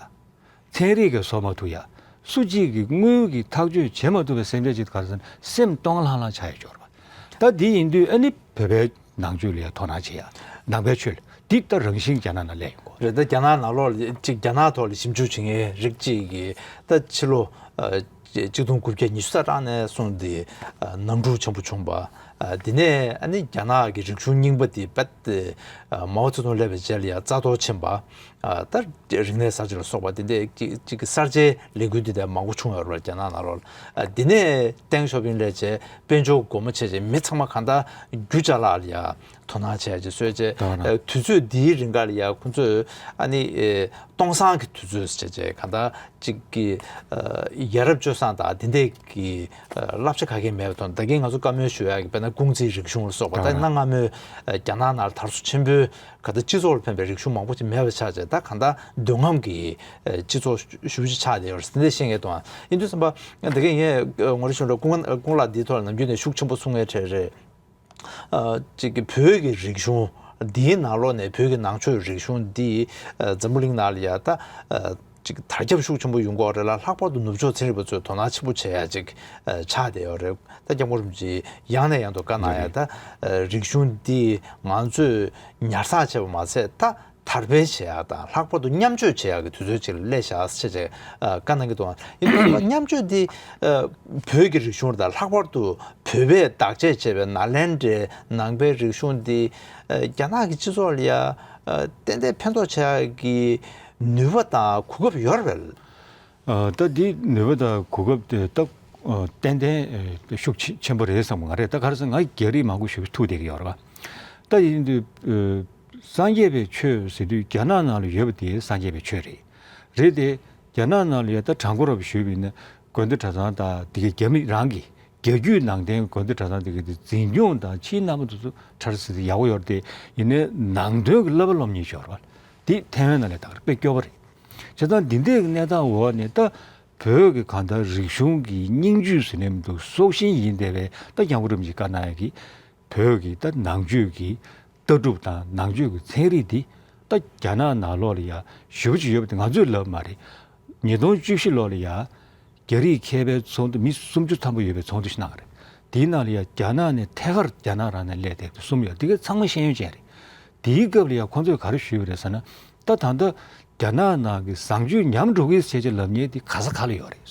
ཚན་རིག་གིས་བཟོ་མ་ཐུབ་ཡ། སུ་གཅིག་གིས་དངུལ་གྱིས་ཐག་གཅོད་བྱེད་མ་ཐུབ་པའི་སེམས་ཅན་ཅིག་ག་རེ་ཟེར་ན་སེམས་སྟོང་ལྷང་ལྷང་ཆགས་ཡོད་ཅོག་རེད་པ། ད་འདི་ཡིན་དུས་ཨ་ནི་བོད་པའི་ནང་ཆོས་ལ་ཡ་དོ་སྣང་བྱེད་ཡ། ནང་པའི་ཆོས་ལ། འདི་ད་རང་བཞིན་རྒྱ་ནག་ནང་སླེབས་ཡོང་གི་རེད། ད་རྒྱ་ནག་ནང་ལོགས་ལ་ཅིག་རྒྱ་ནག་ཐོག་ལ་ཞིབ་འཇུག་བྱེད་མཁན་རིགས་གཅིག་གིས་ད་ཕྱི་ལོ། ཨ། ཆིག་སྟོང་དགུ་བརྒྱ་ཉི་ཤུ་རྩ་གྲངས་ནས་བཟུང་སྟེ། ཨ། ནང་འཁྲུག་ཆེན་པོ་བྱུང་བ། ཨ། དེ་ནས་ཨ་ནི་རྒྱ་ནག་གི་རིག་གཞུང་རྙིང་པ་དེ་རྦད་དེ། ཨ། མའོ་ཙེ་ཏུང་སླེབས་པའི་རྗེས་ལ་ཡ་རྩ་གཏོར་ཕྱིན་པ། ཨ། ད་རིག་གནས་གསར་བརྗེ་ལ་སོགས་པ་དེ་འདྲའི་ཅིག་ཅིག་གི་གསར་བརྗེའི་ལས་འགུལ་དེ་འདྲ་མང་པོ་བྱུང་ཡོད་རེད་པ། རྒྱ་ནག་ནང་ལོགས་ལ། ཨ། དེ་ནས་ཏེང་ཞའོ་ཕིང་སླེབས་བྱས་དཔལ་འབྱོར་སྒོ་མོ་ཕྱེ་བྱས་མི་ཚང་མ་གང་ལྟར་རྒྱུ་ཅ་ལག་ལ་ཡ་དོ་སྣང་བྱས་བྱས་བཟོས་བྱས། ད་ག་ན། ཨ། དུས་ཚོད་འདིའི་རིང་ག་ལ་ཡ་ཁོང་ཚོས་ཨ་ནི། ཨེ། སྟོང་སང་གི་དུས་ཚོད་བྱས་བྱས་གང་ལྟར་ཅིག་གི། ཨ། ཡ་རབས་སྤྱོད་བཟང་དང་དེ་འདྲས་ཀྱི། ཨ། བསླབ་བྱ་ག་གེ་མེད་པའི་ཐོག་ད་གིན་ང་ཚོ་བཀའ་མོལ་ཞུ་ཡག་གི་དཔེར་ན་ཀུང་ཙིའི་རིག་གཞུང་ལ་སོགས་པ། ད་ག་ན། གནའ་སྔ་མོའི། ཨ། རྒྱ་ནག་ནང་ལ་དར་སྲོལ་ཆེན་པོའི་ག་ད་སྤྱི་ཚོགས་ལ་ཕན་པའི་རིག་གཞུང་མང་པོ་ཅིག་མེད་པ་ཆགས་བྱས། ད་གང་ལྟར་འདོད་རྔམ་གྱི། ཨ། སྤྱི་ཚོགས་ཞུ་ཞུ་ཅིག་ཆགས་བསྡད་ཡོད་རེད། དེ་འདྲ་བཤད་མཁན་དང་། ཡིན་དུས་ཙམ་པ་ད་གིན་ངས་ངོ་རེ་ཞུ་འདྲ་ཀུན་ཀུན་ལགས་འདིའི་ཐོག་ལ་ནམ་རྒྱུན་ནས་ཤུགས་ཆེན་པོ་གསུང་མཁན་གྲས་རེད། ཨ། ཅིག་གི་བོད་ཀྱི་རིག་གཞུང་འདིའི་ནང་ལོགས་ནས་བོད་ཀྱི་ནང་ཆོས་རིག་གཞུང་འདི། ཨ། འཛམ་བུ་གླིང་ནང་ལ་ཡ་ད། ཨ། ཅིག་དར་ཁྱབ་ཤུགས་ཆེན་པོ་ཡོང་གི་ཡོད་རེད་ལ། ལྷག་པར་དུ་ནུབ་ཕྱོགས་ཚན་རིག་པ་ཚོས་དོ་སྣང་ཆེན་པོ་བྱེད་ཡ་ཅིག་ཨ། ཆགས་བསྡད་ཡོད་རེད། ད་སྐྱབས་མགོན་རིན་པོ་ཆེས་ཡང་ནས་ཡང་དུ་བཀའ་གནང་ཡ། ད། ཨ། རིག་གཞུང་འདི་ང་ཚོས་ཉར་ཚགས་བྱས་པ་མ་ཚད། ད་ དར་སྤེལ་བྱེད་ཡག་དང་ལྷག་པར་དུ་མཉམ་སྤྱོད་བྱེད་ཡག་གི་དུས་ཚོད་ཅིག་ལ་སླེབས་བཞག་ཅེས་བྱས་བཀའ་གནང་གི་འདུག་ཡིན་དུས་མཉམ་སྤྱོད་འདི་བོད་ཀྱི་རིག་གཞུང་དང་ལྷག་པར་དུ་བོད་པས་བདག་གཅེས་བྱས་པའི་ནཱ་ལེནྡྲའི་ནང་པའི་རིག་གཞུང་འདི་རྒྱ་ནག་གི་སྤྱི་ཚོགས་ལ་ཡ་ཏན་ཏན་ཕན་ཐོགས་བྱེད་ཡག་གི་ནུས་པ་དང་གོ་སྐབས་ཡོད་རེད་པས། ཨ། ད་འདི་ནུས་པ་དང་གོ་སྐབས་དེ་ད་ཨ་ཏན་ཏན་ཨ་ཤུགས་ཆེ་ཆེན་པོ་རེད་བསམ་གི། ང་རེད། ད་ག་རེ་ཟེར་ན་ང་རྒྱ་རིགས་མང་པོ་ཞིག་ཐུག་བསྡད་ཀྱི་ཡོད་རེད་པ། ད་ཡིན་དུས་ཨ་སངས་རྒྱས་པའི་ཆོས་ཟེར་དུས་རྒྱ་ནག་ནང་ལ་ཡོད་པ་དེ་སངས་རྒྱས་པའི་ཆོས་རེད། རེད་དེ། རྒྱ་ནག་ནང་ལ་ཡ་ད་དྲང་པོ་ར་བ་ཞུས་པ་ཡིན་ན་དགོན་སྡེ་གྲྭ་ཚང་དང་དེ་གའི་རྒྱ་མི་རང་གི་རྒྱ་བརྒྱུད་ནང་བསྟན་དགོན་སྡེ་གྲྭ་ཚང་དེ་གའི་དེ་འཛིན་སྐྱོང་དང་ཕྱིའི་རྣམ་པ་དེ་ཚོ་ཁྲ་ཁྲ་ཟིག་ཡག་པོ་ཡོད་རེད་དེ། ཡིན་ནའི་ནང་དོན་གྱི་བསླབ་པ་སློབ་གཉེར་ཤོར་བ་དེ་ཐའེ་ཝན་ནང་ལ་ད་ག་རེ་དཔེ་སྐྱོ་པོ་རེད། བྱས་ཙང་འདི་འདྲའི་གནས་སྟངས་འོག་ནས་ད་བོད་ཀྱི་གང་ལྟར་རིག་གཞུང་གི་སྙིང་བཅུད་ཟེར་ནས་མི་འདུག་སྲོག་ཤིང་ཡིན་བསྡད་པའི་ད་སྐྱབས་མགོན་རིན་པོ་ཆེས་བཀའ་གནང་ཡག་གི་བོད་ཀྱི་ད་ནང་ཆོས་ཀྱི་ལྟ་གྲུབ་དང་ནང་ཆོས་ཀྱི་ཚན་རིག་འདི་ད་རྒྱ་ནག་ནང་ལོགས་ལ་ཡ་ཞེ་པོ་ཅིག་ཡོད་པ་དེ་ང་ཚོས་ལབ་མ་རེད། ཉིས་སྟོང་བཅུ་བཞི་ལོ་ལ་ཡ་རྒྱ་རིགས་མཁས་པའི་ཚོགས་འདུ་མི་སུམ་ཅུ་ཐམ་པ་ཡོད་པའི་ཚོགས་འདུ་ཞིག་གནང་བ་རེད། དེའི་ནང་ལ་ཡ་རྒྱ་ནག་ནས་ཐད་ཀར་རྒྱ་ནག་རང་ནས་སླེབས་བསྡད་པ་གསུམ་ཡོད། དེ་ག་ཚང་མ་ཤེས་ཡོན་ཅན་རེད། དེའི་སྐབས་ལ་ཡང་ཁོང་ཚོས་ག་རེ་ཞུས་པ་རེད་ཟེར་ན། ད་ད་ལྟ་རྒྱ་ནག་ནང་གི་བཟང་སྤྱོད་ཉམས་འགྲོ་གི་ཟེར་བྱས་ལབ་མཁན་དེ་ག་ས་ག་ལ་ཡོད་རེད།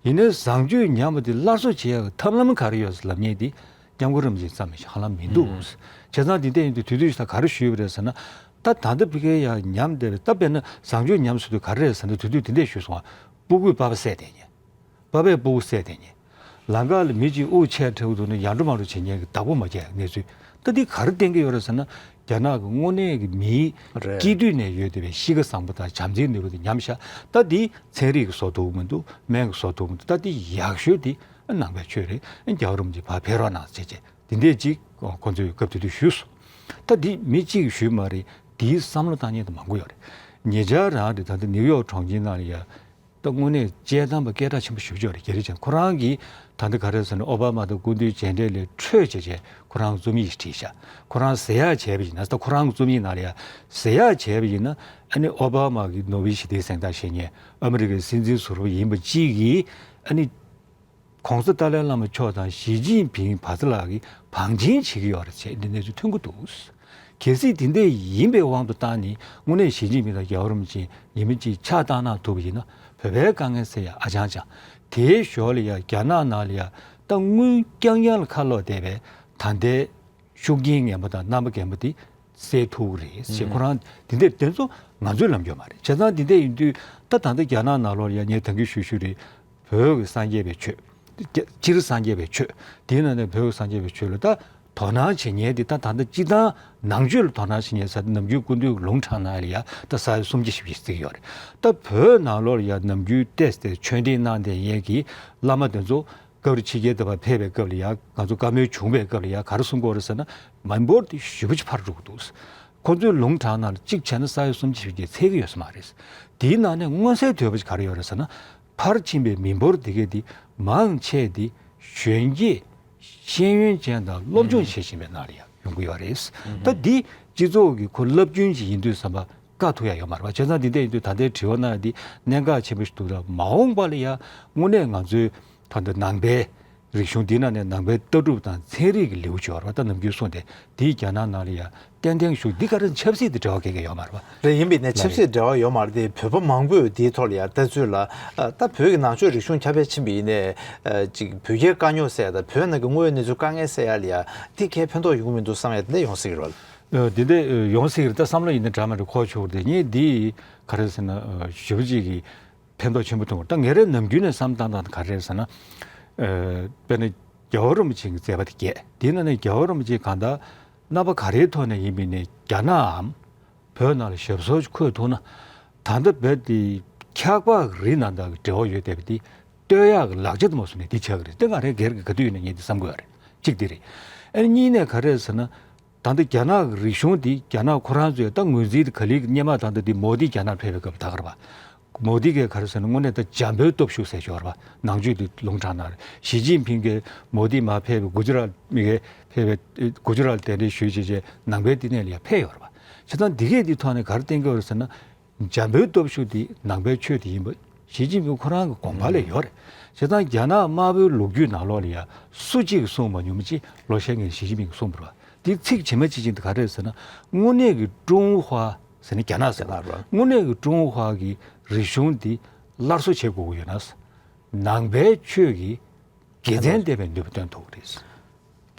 ཡིན་ནའི་བཟང་སྤྱོད་ཉམས་པ་དེ་སླར་གསོ་བྱེད་ཡག་གི་ཐབས་ལམ་ག་རེ་ཡོད་ཟེར་ལབ་མཁན་དེ་སྐྱབས་མགོན་རིན་པོ་ཆེ་ཙམ་ཞིག་ཧ་ལམ་མི་འདུག་ཨུམ། བྱས་ཙང་དེ་འདྲ་ཡིན་དུས་དེ་དུས་ད་ག་རེ་ཞུས་པ་རེད་ཟེར་ན། ད་ད་ལྟ་ཕ་གིར་ཡང་ཉམས་བསྡད་པའི། ད་དཔེར་ན་བཟང་སྤྱོད་ཉམས་ཟེར་དུས་ག་རེ་རེད་ཟེར་ན། དེ་དུས་དེ་འདྲ་ཞུས་སོང་ང་། སྤུ་གུས་པ་ཕ་བསད་བསྡད་མཁན། པ་ཕས་སྤུ་གུ་བསད་བསྡད་མཁན། ལམ་ཁ་ལ་མི་གཅིག་དབུགས་ཆད་ཁྲག་འདུག་ན་ཡར་འགྲོ་མར་འགྲོ་བྱེད་མཁན་གྱི་བདག་པོ་མ་བྱས་གནས་ཚུལ། ད་འདི་ག་རེ་བསྟན་གྱི་ཡོད་རེད་ཟེར་ན། རྒྱ་ནག་གི་དངོས་གནས་ཀྱི་མིའི་རེད། སྐྱེས་དུས་ནས་ཡོད་བསྡད་པའི་གཤིས་ཀ་བཟང་པོ་དང་བྱམས་བརྩེའི་ནུས་པ་དེ་ཉམས་ཤག་ད་འདི་ཚན་རིག་གིས་བཟོ་ཐུབ་ཀྱི་མི་འདུག་སྨན་གྱིས་བཟོ་ཐུབ་ཀྱི་མི་འདུག་ད་འདི་ཡག་ཤོས་དེ་ནང་པའི་ཆོས་རེད། རྒྱལ་བ་རིན་པོ་ཆེ་ཕར་ཕེབས་རོགས་གནང་ཟེར་བྱས་དེ་འདྲས་ཅིག་ཁོང་ཚོས་སྐབས་དེ་དུས་ཞུས་སོང་། ད་འདི་མི་གཅིག་གིས་ཞུས་མ་རེད། འདིའི་བསམ་བློ་བཏང་མཁན་དེ་མང་པོ་ཡོད་རེད། ཉེ་ཆར་རང་རེད། ད་ལྟ་ནིའུ་ཡོག་གྲོང་ཁྱེར་ནང་ལ་ཡ། ད་དངོས་གནས་སྤྱིར་བཏང་པ་སྐད་གྲགས་ཆེན་པོ་ཞེ་པོ་ཅིག་ཡོད་རེད། རྒྱ་རིགས་ཅན་ཁོ་རང་གིས་ད་ལྟ་ག་རེ་ཟེར་ན། ཨོ་བྷ་མ་དང་སྐུ་མདུན་མཇལ་འཕྲད་ལས་འཕྲོས་བྱས་བྱས་ཁོ་རང་རྩོམ་ཡིག་ཞིག་བྲིས་ཤག་ཁོ་རང་ཟེར་ཡག་བྱས་པ་ཡིན་ན། ད་ཁོ་རང་གི་རྩོམ་ཡིག་ནང་ལ་ཡ་ཟེར་ཡག་བྱས་པ་ཡིན་ན། ཨ་ནི་ཨོ་བྷ་མ་གི་ནོ་བེལ་ཞི་བདེའི་གཟེངས་རྟགས་བཞེས་མཁན་ཨ་མི་རི་ཀའི་སྲིད་འཛིན་ཟུར་པ་ཡིན་པ་གཅིག་གིས་ཨ་ནི། ༸གོང་ས་ཏཱ་ལའི་བླ་མ་མཆོག་དང་ཞི་ཅིན་ཕིང་བ་ཚ་ལགས་ཀྱིས་བང་ཆེན་བྱེད་ཀྱི་ཡོད་རེད་ཅེས་འདི་གནས་ཚུལ་ཐོན་གྱི་འདུག་གལ་སྲིད་དེ་འདྲ་ཡིན་པའི་དབང་དུ་བཏང་ནས་དངོས་གནས་ཞི་ཅིན་ཕིང་དང་རྒྱལ་བ་རིན་པོ་ཆེ་ཉི་མ་གཅིག་ཕྱག་བཏང་གནང་ཐུབ་པ་ཡིན་ན་བོད་པའི་དཀའ་ངལ་སེལ་ཡག་ཨ་ཅང་ཅང་། དེའི་ཞོར་ལ་ཡ་རྒྱ་ནག་ནང་ལ་ཡ་ད་དངུལ་རྐྱང་རྐྱང་ལ་ཁ་ལོག་བསྡད་པའི་ད་ལྟའི་ཤུགས་རྐྱེན་ངན་པ་དང་རྣམ་པ་ངན་པ་དེ་སེལ་ཐུབ་ཀྱི་རེད་ཅེས། ཁོ་རང་དེ་འདྲ་དེ་ཚོ་ང་ཚོའི་ལབ་རྒྱུ་མ་རེད། བྱས་ཙང་དེ་འདྲ་ཡིན་དུས་ད་ད་ལྟ་རྒྱ་ནག་ནང་ལོགས་ལ་ཡ་ངས་ད་གིན་ཞུ་ཞུ་རེད། བོད་ཀྱི་སངས་རྒྱས་པའི་ཆོས། སྤྱིར་སངས་རྒྱས་པའི་ཆོས། དེའི་ནང་ནས་བོད་ཀྱི་སངས་རྒྱས་པའི་ཆོས་ལ་ད་དོ་སྣང་བྱེད་མཁན་དེ་ད་ད་ལྟ་སྤྱིར་བཏང་ནང་ཆོས་ལ་དོ་སྣང་བྱེད་མཁན་ཟེར་ནམ་རྒྱུན་སྐུ་མདུན་ལུང་དྲངས་ནང་ལ་ཡ་ད་ས་ཡ་སུམ་ཅུ་བཞི་བཅུ་ཅིག་ཡོད་རེད། ད་བོད་ནང་ལོགས་ལ་ཡ་ནམ་རྒྱུན་བལྟས་ཏེ་ཆོས་འབྲེལ་གནང་བསྡད་མཁན་གྱི་བླ་མ་དེ་ཚོ་སྐབས་རེ་ཕྱི་རྒྱལ་དུ་ཕར་ཕེབས་པའི་སྐབས་ལ་ཡ་ང་ཚོ་བཀའ་མོལ་བྱུང་བའི་སྐབས་ལ་ཡ་ག་རེ་གསུང་གི་ཡོད་རེད་ཟེར་ན། མི་འབོར་དེ་ཞེ་པོ་ཅིག་འཕར་འགྲོ་གི་འདུག་ཁོ་ཚོའི་ལུང་དྲངས་ནང་ལ་གཅིག་བྱས་ན་ས་ཡ་སུམ་ཅུ་བཞི་བཅུ་ཚད་ཀྱི་ཡོད་ས་མ་རེད། དེའི་ནང་ནས་མངོན་གསལ་དོད་པོ་ཞིག་ག་རེ་ཡོད་རེད་ཟེར་ན། ཕར་ཕྱིན་པའི་མི་འབོར་དེ་གས་དེ་མང་ཆེ་དེ་གཞོན་སྐྱེས་ཤེས་ཡོན་ཅན་དང་སློབ་སྦྱོང་བྱེད་བཞིན་པའི་ནང་ལ་ཡང་ཡོང་གི་ཡོད་རེད། ད་འདི་སྤྱི་ཚོགས་ཀྱི་ཁོ་རླབས་རྒྱུན་ཅིག་ཡིན་དུས་ཙམ་པ་བཀག་ཐུབ་ཡ་ཡོད་མ་རེད་པ། བྱས་ཙང་འདི་འདྲ་ཡིན་དུས་ད་ལྟའི་དྲི་བ་གནང་ཡ་འདི་གནད་འགག་ཆེན་པོ་ཞིག་འདུག་ད་མ་འོངས་པ་ལ་ཡ་དངོས་གནས་ང་ཚོའི་ད་ལྟ་ནང་པའི་རིག་གཞུང་འདི་ནང་ནས་ནང་པའི་ལྟ་གྲུབ་དང་ཚན་རིག་གི་ལེའུ་ཅིག་ཡོད་རེད་པ། ད་ནམ་རྒྱུན་གསུངས་ཏེ་འདི་རྒྱ་ནག་ནང་ལ་ཡ་ཏན་ཏན་ཞུགས། འདི་ག་རེ་ཆབ་སྲིད་དང་འབྲེལ་བ་གང་ཡང་ཡོད་མ་རེད་པ། རེད། ཡིན་པས་ན་ལགས་ཆབ་སྲིད་འབྲེལ་བ་ཡོད་མ་རེད་དེ། བོད་པ་མང་པོས་འདིའི་ཐོག་ལ་ཡ་ལྟ་ཚུལ་ལ་ཨ། ད་བོད་ཀྱི་ནང་ཆོས་རིག་གཞུང་ཁྱབ་སྤེལ་ཕྱིན་པ་ཡིན་ནའི་ཨ། ཅིག་བོད་རྒྱའི་དཀའ་རྙོག་སེལ་ཡ་དང་བོད་ནང་གི་དངོས་ཡོད་གནས་ཚུལ་དཀའ་ངལ་སེལ་ཡ་ལ་ཡ་འདི་གས་ཕན་ཐོགས་ཡོང་གི་མི་འདུག་བསམ་ཡ་དེ་འདྲ་ཡོང་སྲིད་ཀྱི་རེད། ཨ། འདི་འདྲ་ཡོང་སྲིད་ཀྱི་རེད། ད་བསམ་བློ་ཡིན་ན་འདྲ་མི་འདྲ་འཁོར་ཆོག་རེད། ངས་འདི་ག་རེ་ཟེར་ན་ཨ། ཞེ་པོ་ཅིག་གི་ཕན་ཐོགས་ཆེན་པོ་མཐོང་གི་རེད། ད་ངས་རང་ནམ་རྒྱུན་ནས་བསམ་བློ་བཏང་སྟངས་ག་རེ་རེད་ཟེར་ན། ཨ། དཔེར་ན་རྒྱལ་བ་རིན་པོ་ཆེ་གི་མཛད་པ་དེ་བརྒྱད། དེའི་ནང་ནས་རྒྱལ་བ་རིན་པོ་ཆེ་གང་ལྟར་རྣམ་པ་ག་རེའི་ཐོག་ནས་ཡིན་པ་ཡིན་ནའི་རྒྱ་ནག་གམ་བོད་ནང་ལ་ཞབས་སོར་འཁོད་ཐུབ་ན། ད་ལྟ་བོད་དེ་འཁྱག་པ་རི་ནང་དང་གི་འབྲེལ་བ་ཡོད་བསྡད་པ་དེ་གཏོར་ཡག་གི་ལག་ཆ་དེ་མ་བཟོ་ནས་དེ་ཆགས་ཀྱི་རེད། དེ་ང་རང་སྒེར་གྱི་ག་དུས་ཡིན་ན་ངས་དེ་བསམ་གྱི་ཡོད་རེད། གཅིག་དེ་རེད། ཨ་ནི་གཉིས་ནས་ག་རེ་རེད་ཟེར་ན། ད་ལྟ་རྒྱ་ནག་གི་རིག་གཞུང་འདི་རྒྱ་ནག་ཁོ་རང་ཚོས་ད་ངོས་འཛིན་དེ་ག་ལེར་སྔོན་མ་ད་ལྟ་འདི་མོ་དི་རྒྱ་ནག་ཕེབས་པའི་སྐབས་ད་ག་རེད་པ། མོ་དི་གིས་ག་རེ་ཟེར་ན་དངོས་གནས་ད་འཇམ་པོའི་སྟོབས་ཤུགས་ཟེར་ཞོར་བ་ནང་ཆོས་འདི་ལུང་དྲངས་གནང་རེད། ཞི་ཅིན་ཕིང་གིས་མོ་དི་མར་ཕེབས་པའི་གུ་ཇི་རཱཏ་མི་གིས་ཕེབས་པའི་གུ་ཇི་རཱཏ་གདན་འདྲེན་ཞུས་བྱས་བྱས་ནང་པའི་བསྟི་གནས་ལ་ཡང་ཕེབས་ཡོད་རེད་པ། བྱས་ཙང་འདི་གས་འདི་ཐོག་ནས་ག་རེ་བསྟན་གྱི་ཡོད་རེད་ཟེར་ན། འཇམ་པོའི་སྟོབས་ཤུགས་འདི་ནང་པའི་ཆོས་དེ་ཡིན་པ་ཞི་ཅིན་ཕིང་ཁོ་རང་གི་དགོངས་པ་ལ་ཡོད་རེད། བྱས་ཙང་རྒྱ་ནག་དམར་པོའི་ལོ་རྒྱུས་ནང་ལོགས་ལ་ཡང་སུ་གཅིག་གིས་གསུངས་མ་མྱོང་བ་ཅིག་ལོ་ཤས་ངས་ཞི་ཅིན་ཕིང་གིས་གསུངས་པ་རེད་པ། དེ་ཚིག་ཇི་མ་ཇི་བཞིན་དུ་ག་རེ་རེད་ཟེར་ན། དངོས་གནས་ཀྱི་ཀྲུང་ཧྭ་ཟེར་ན་རྒྱ་ནག་ཟེར་བ། རྒྱ་ནག་རེད། དངོས་གནས་ཀྱི་ཀྲུང་ཧྭ་གི་རིག་གཞུང་འདི་སླར་གསོ་བྱེད་དགོས་ཀྱི་ཡོད་ན། ནང་པའི་ཆོས་ཀྱི་དགེ་མཚན་ལྡན་པའི་ནུས་པ་སྟོན་ཐུབ་ཀྱི་རེད།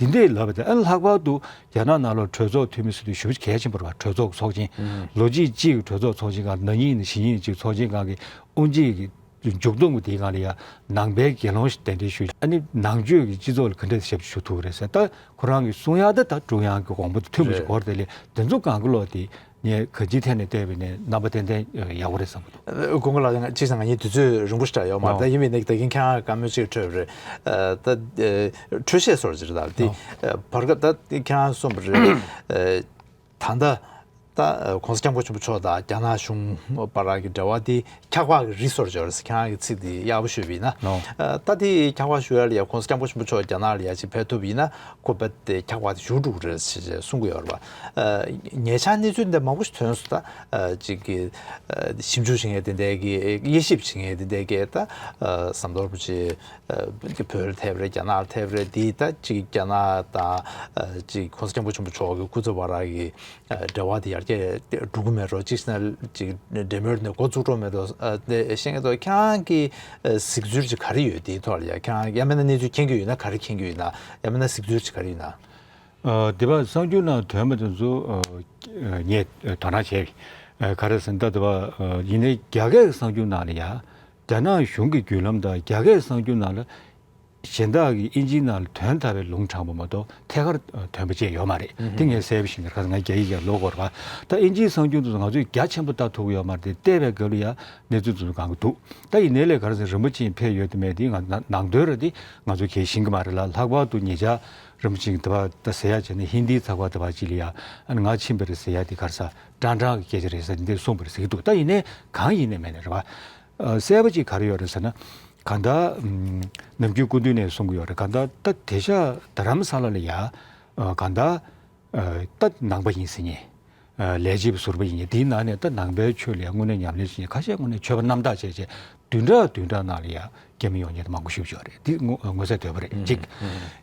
འདི་འདྲས་ལབ་པ་དང་། ཨ་ནི་ལྷག་པར་དུ་རྒྱ་ནག་ནང་ལོགས་གྲོས་ཚོགས་འཐུས་མི་ཟེར་དུས་ཞེ་པོ་གལ་ཆེན་པོ་རེད་པ། གྲོས་ཚོགས་ཚོགས་ཆེན། ལོ་གཅིག་གཅིག་གི་གྲོས་ཚོགས་ཚོགས་ཆེན་སྒང་། ན་ནིང་ནས་གཞེས་ནིང་གཅིག་ཚོགས་ཆེན་སྒང་གི་དབུ་འབྱེད་ཀྱི་མཇུག་བསྡོམས་ཀྱི་དེའི་སྒང་ལ་ཡ་ནང་པའི་དགེ་སློང་ཞིག་གདན་འདྲེན་ཞུས། ཨ་ནི་ནང་ཆོས་ཀྱི་སྤྱི་ཚོགས་ལ་ག་འདྲས་ཞབས་ཞུ་ཞུ་ཐུབ་ཀྱི་རེད་ཟེར། ད་ཁོ་རང་གིས་གསུང་ཡག་ད། ད་ཀྲུང་དབྱང་གི་དགོངས་པ་དང་མཐུན་པ་ཞིག། རེད། གོ་རེད། དེ་ལས་དེ་ཚོ་གང་ག་ལོག་དེ་ངས་གང་ཅིའི་ཐད་ནས་བལྟས་པ་ཡིན་ན་རྣམ་པ་ཏན་ཏན་ཡག་པོ་རེད་བསམ་གྱི་འདུག། སྐུ་ངོ་ལགས། གཅིག་བྱས་ན་ང་གཉིས་དུས་ཚོད་རིང་པོ་ཞེ་དྲག་ཡོད་མ་རེད། ཨོ། ད་ཡིན་པའི་ནས་ད་གིན་ཁྱེད་རང་བཀའ་མོལ་ཅིག་འཕྲོད་པ་རེད། ཨ། ད་ཨ་འཕྲོས་བཤད་བཟོ་འདྲ་ཅིག་རེད། ད་དེ། ཨོ། ཨ། བར་སྐབས་ད་ཁྱེད་རང་གསུངས་པ་རེད། ཨ། ད་ལྟ་ད་༸གོང་ས་༸སྐྱབས་མགོན་ཆེན་པོ་མཆོག་དང་རྒྱ་ནག་གཞུང་བར་གྱི་འབྲེལ་བ་དེ་འཁྱག་པ་གི་རི་བཟོ་འདྲ་ཅིག་ཡོད་རེད་ཟེར། ཁྱེད་རང་གི་ཚིག་དེ་ཡག་པོ་ཞུས་པ་ཡིན་ན། ཨོ། ཨ། ད་དེ་འཁྱག་པ་ཞུ་ཡག་ལ་ཡ་༸གོང་ས་༸སྐྱབས་མགོན་ཆེན་པོ་མཆོག་རྒྱ་ནག་ལ་ཡ་ཅིག་ཕེབས་ཐུབ་པ་ཡིན་ན། ཁོ་རྦད་དེ་འཁྱག་པ་དེ་བཞུ་འགྲོ་གི་རེད་ཅེས་གསུང་གི་ཡོད་རེད་པ། ཨ། ཉེ་ཆར་གནས་ཚུལ་འདི་མང་པོ་ཞིག་ཐོན་སོང་། ད་ཨ་ཅིག་གི་ཨ་ཞིབ་འཇུག་བྱེད་མཁན་དེ་འདྲས་ཀྱིས། དབྱེ་ཞིབ་བྱེད་མཁན་དེ་འདྲས་ཀྱིས། ད་ཨ་ཟམ་གདོང་རིན་པོ་ཆེ་ཨ་བོད་ལ་ཐེབས་རེད། རྒྱ་ནག་ལ་ཐེབས་རེད། དེ་ད་ཅིག་རྒྱ་ནག་དང་ཨ་ཅིག་༸གོང་ས་༸སྐྱབས་མགོན་ཆེན་པོ་མཆོག་གི་སྐུ་ཚབ་བར་གྱི་ཨ་འབྲེལ་བ་དེ་ཡར་རྒྱས་འགྲོ་གི་མེད་འགྲོ། གཅིག་བྱས་ན་ཅིག་འབྲེལ་མོལ་དེ་འགོ་བཙུགས་འགྲོ་མེད་འགྲོ། ཨ་དེ་ཤེས་ཀྱི་འདུག། ཁྱེད་རང་གི་ཨ་གཟིགས་ཚུལ་ཅིག་ག་རེ་ཡོད། དེའི་ཐོག་ལ་ཡ་ཁྱེད་རང་ཡང་མིན་ན་གནས་ཚུལ་མཁྱེན་གྱི་ཡོད་ན་ག་རེ་མཁྱེན་གྱི་ཡོད་ན། ཡང་མིན་ན་གཟིགས་ཚུལ་ཅིག་ག་རེ་ཡོད་ན། ཨ། འདི་པར་གསར་འགྱུར་ནང་ཐོན་པ་དེ་ཚོ་ཨ་ངས་དོ་སྣང་བྱས། ཨ་ག་རེ་ཟེར་ན། ད་འདི་པར་ཨ་ཡིན་ནའི་རྒྱ་སྐད་གསར་འགྱུར་ནང་ལ་ཡ་རྒྱ་ནག་གཞུང་གི་བརྒྱུད་ལམ་དང་རྒྱ་སྐད་གསར་འགྱུར་ནང་ལ་གཞན་དག་གི་དབྱིན་ཇིའི་ནང་ལ་དོན་དག་པའི་ལུང་དྲངས་པ་མ་གཏོགས་ཐད་ཀར་ཐོན་པ་ཅིག་ཡོད་མ་རེད། དེ་ངས་གསལ་པོ་ཤེས་ཀྱི་རེད། ཁ་སང་ང་རྒྱ་ཡིག་ཀྱང་ཀློག་གི་ཡོད་རེད་པ། ད་དབྱིན་ཇིའི་གསར་འགྱུར་དེ་ཚོ་ང་ཚོས་རྒྱ་ཆེན་པོ་ལྟ་ཐུབ་ཀྱི་ཡོད་མ་རེད་དེ། བལྟས་པའི་སྐབས་ལ་ཡ་གནས་ཚུལ་དེ་ཚོ་གང་ག་འདུག། ད་ཡིན་ནའི་ལས་ག་རེ་ཟེར་ན། རིན་པོ་ཆེ་ཕེབས་ཡོད་དེ་མེད་དེ་ང་ནང་དོན་རེད་དེ་ང་ཚོ་གས་ཤེས་ཀྱི་མ་རེད་ལ། ལྷག་པར་དུ་ཉེ་ཆར་རིན་པོ་ཆེ་གིས་འདི་པར་ད་ཟེར་ཡག་བྱས་ན། ཧིན་དིའི་ཚགས་པར་དེ་པར་ཅིག་ལ་ཡ། ཨ་ནི་ང་ཕྱིན་པ་རེད་ཟེར་ཡག་དེ་ག་རེ་ཟེར། ཀྲང་ཀྲང་གི་སྐད་ཆ་རེད་ཟེར་འདི་གསུངས་པ་རེད་ཟེར་གྱི་འདུག། ད་ཡིན་ནའི་གང་ཡིན་ནའི་མིན་ནའི་རེད་པ། ཨ་གསལ་པོ་ཅིག་ག་རེ་ཡོད་རེད་ཟེར་ན། གང་ལྟར་ཨམ་ནམ་རྒྱུན་སྐུ་མདུན་ནས་གསུང་གི་ཡོད་རེད། གང་ལྟར་ད་དེང་སང་རྡ་རམ་ས་ལ་ལ་ཡ་ཨ་གང་ལྟར་ཨ་ད་ནང་པ་ཡིན་ཟེར་མཁན། ཨ་ལས་བྱེད་པ་ཟུར་པ་ཡིན་མཁན་དེའི་ནང་ནས་ད་ནང་པའི་ཆོས་ལ་ཡ་དངོས་གནས་ཉམས་ལེན་བྱེད་མཁན། ཁ་ཤས་དངོས་གནས་ཆོས་པ་རྣམ་དག་བྱས་བྱས་བདུན་ཕྲག་བདུན་ཕྲག་ནང་ལ་ཡ་སྐྱེལ་མ་ཡོང་མཁན་དེ་མང་པོ་ཞེ་པོ་ཅིག་ཡོད་རེད། འདི་ངོ་ངོ་ཚ་དོད་པོ་རེད་གཅིག།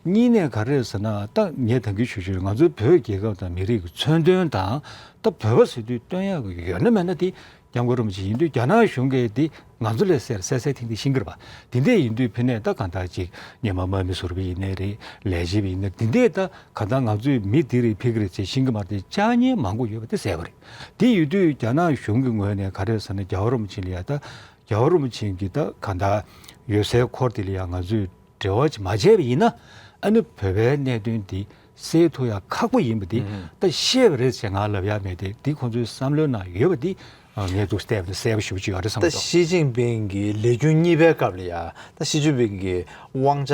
གཉིས་ནས་ག་རེ་རེད་ཟེར་ན། ད་ངས་ད་གིན་ཞུ་ཞུ་རེད། ང་ཚོའི་བོད་རྒྱལ་ཁབ་དང་མི་རིགས་ཀྱི་མཚོན་དོན་དང་། ད་བོད་པ་ཟེར་དུས་སྟོན་ཡག་གི་ཡོད་ན་མེད་ན་དེ་༸སྐྱབས་མགོན་རིན་པོ་ཆེ་ཡིན་དུས། རྒྱ་ནག་གཞུང་གིས་དེ་ང་ཚོ་ལས་གསལ་གསལ་གསལ་ཐིང་ཐིང་ཤེས་ཀྱི་རེད་པ། དེ་འདྲས་ཡིན་དུས་ཕ་ནས་ད་གང་ལྟར་ཅིག་སྔོན་མ་དམག་མི་ཟུར་པ་ཡིན་ནའི་རེད། ལས་བྱེད་པ་ཡིན་ནའི་དེ་འདྲས་ད་གང་ལྟར་ང་ཚོས་མི་འདི་རེད་ཕ་གི་རེད་ཅེས་ཤེས་ཀྱི་མ་རེད་དེ། བཅར་མཁན་མང་པོ་ཡོད་པ་དེ་གསལ་པོ་རེད། དེ་ཡོད་དུས་རྒྱ་ནག་གཞུང་གི་ངོས་ནས་ག་རེ་ཟེར་ན། རྒྱལ་བ་རིན་པོ་ཆེ་ལ་ཡ། ད་རྒྱལ་བ་རིན་པོ་ཆེ་གི་ད་གང་ལྟར་ཡོད་སའི་འཁོར་དེ་ལ་ཡ་ང་ཚོས་འབྲེལ་བ་ཅིག་མ་བྱས་པ་ཡིན་ན། ཨ་ནི་བོད་པའི་གནད་དོན་འདི་སེལ་ཐུབ་ཡག་ཁག་པོ་ཡིན་པ་འདི་ཨུ་ཧུམ། ད་ཤེས་པ་རེད་ཅེས་ང་ལབ་ཡག་མེད་དེ། འདི་ཁོང་ཚོའི་བསམ་བློའི་ནང་ཡོད་པ་འདི་ཨ་ངས་འདུག་བལྟས་པ་ནི་གསལ་པོ་ཞེ་པོ་ཅིག་ཡོད་རེད་བསམ་ད་གྱི་འདུག། ཞི་ཅིན་ཕིང་གི་ལས་རྒྱུན་གཉིས་པའི་སྐབས་ལ་ཡ། ད་ཞི་ཅིན་ཕིང་གི་དབང་ཆ་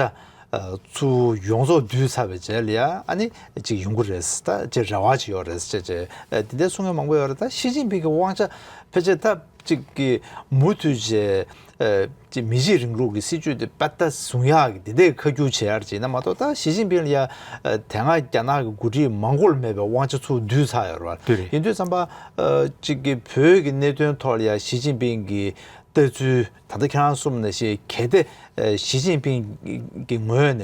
ཨ་ཚུར་ཡོངས་རྫོགས་བསྡུས་ཚར་བའི་རྗེས་ལ་ཡ། ཨ་ནི་ཅིག་ཡོང་གི་རེད། ད་ཅིག་རེ་བ་ཅིག་ཡོད་རེད་ཅེས་ཅེས་ཨ་དེ་འདྲའི་གསུང་མཁན་མང་པོ་ཡོད་རེད། ད་ཞི་ཅིན་ཕིང་གི་དབང་ཆ་ཕལ་ཆེར་ད་གཅིག་གི་མུ་མཐུད་བྱས། ཨ་ཅིག་མི་གཅིག་རིང་ལུགས་ཀྱི་སྲིད་བྱུས་དེ་པ་ཏ་བཟུང་ཡག་གི་དེ་འདྲའི་ཁ་རྒྱུག་བྱེད་ཡག་བྱས་ན་མ་གཏོགས། ད་ཞི་ཅིན་ཕིང་ལ་ཡ་ཨ་དེ་སྔ་རྒྱ་ནག་གི་འགོ་ཁྲིད་མང་པོ་ལ་མེད་པའི་དབང་ཆ་ཚུར་བསྡུས་ཚར་ཡོད་རེད་པ། དེ་རེད། ཡིན་དུས་ཙམ་པ་ཨ་ཅིག་གི་བོད་ཀྱི་གནད་དོན་ཐོག་ལ་ཡ་ཞི་ཅིན་ཕིང་གི་ལྟ་ཚུལ། ད་ལྟ་ཁྱེད་རང་གསུངས་ནང་བཞིན་གལ་ཏེ་ཨ་ཞི་ཅིན་ཕིང་གི་ངོས་ནས་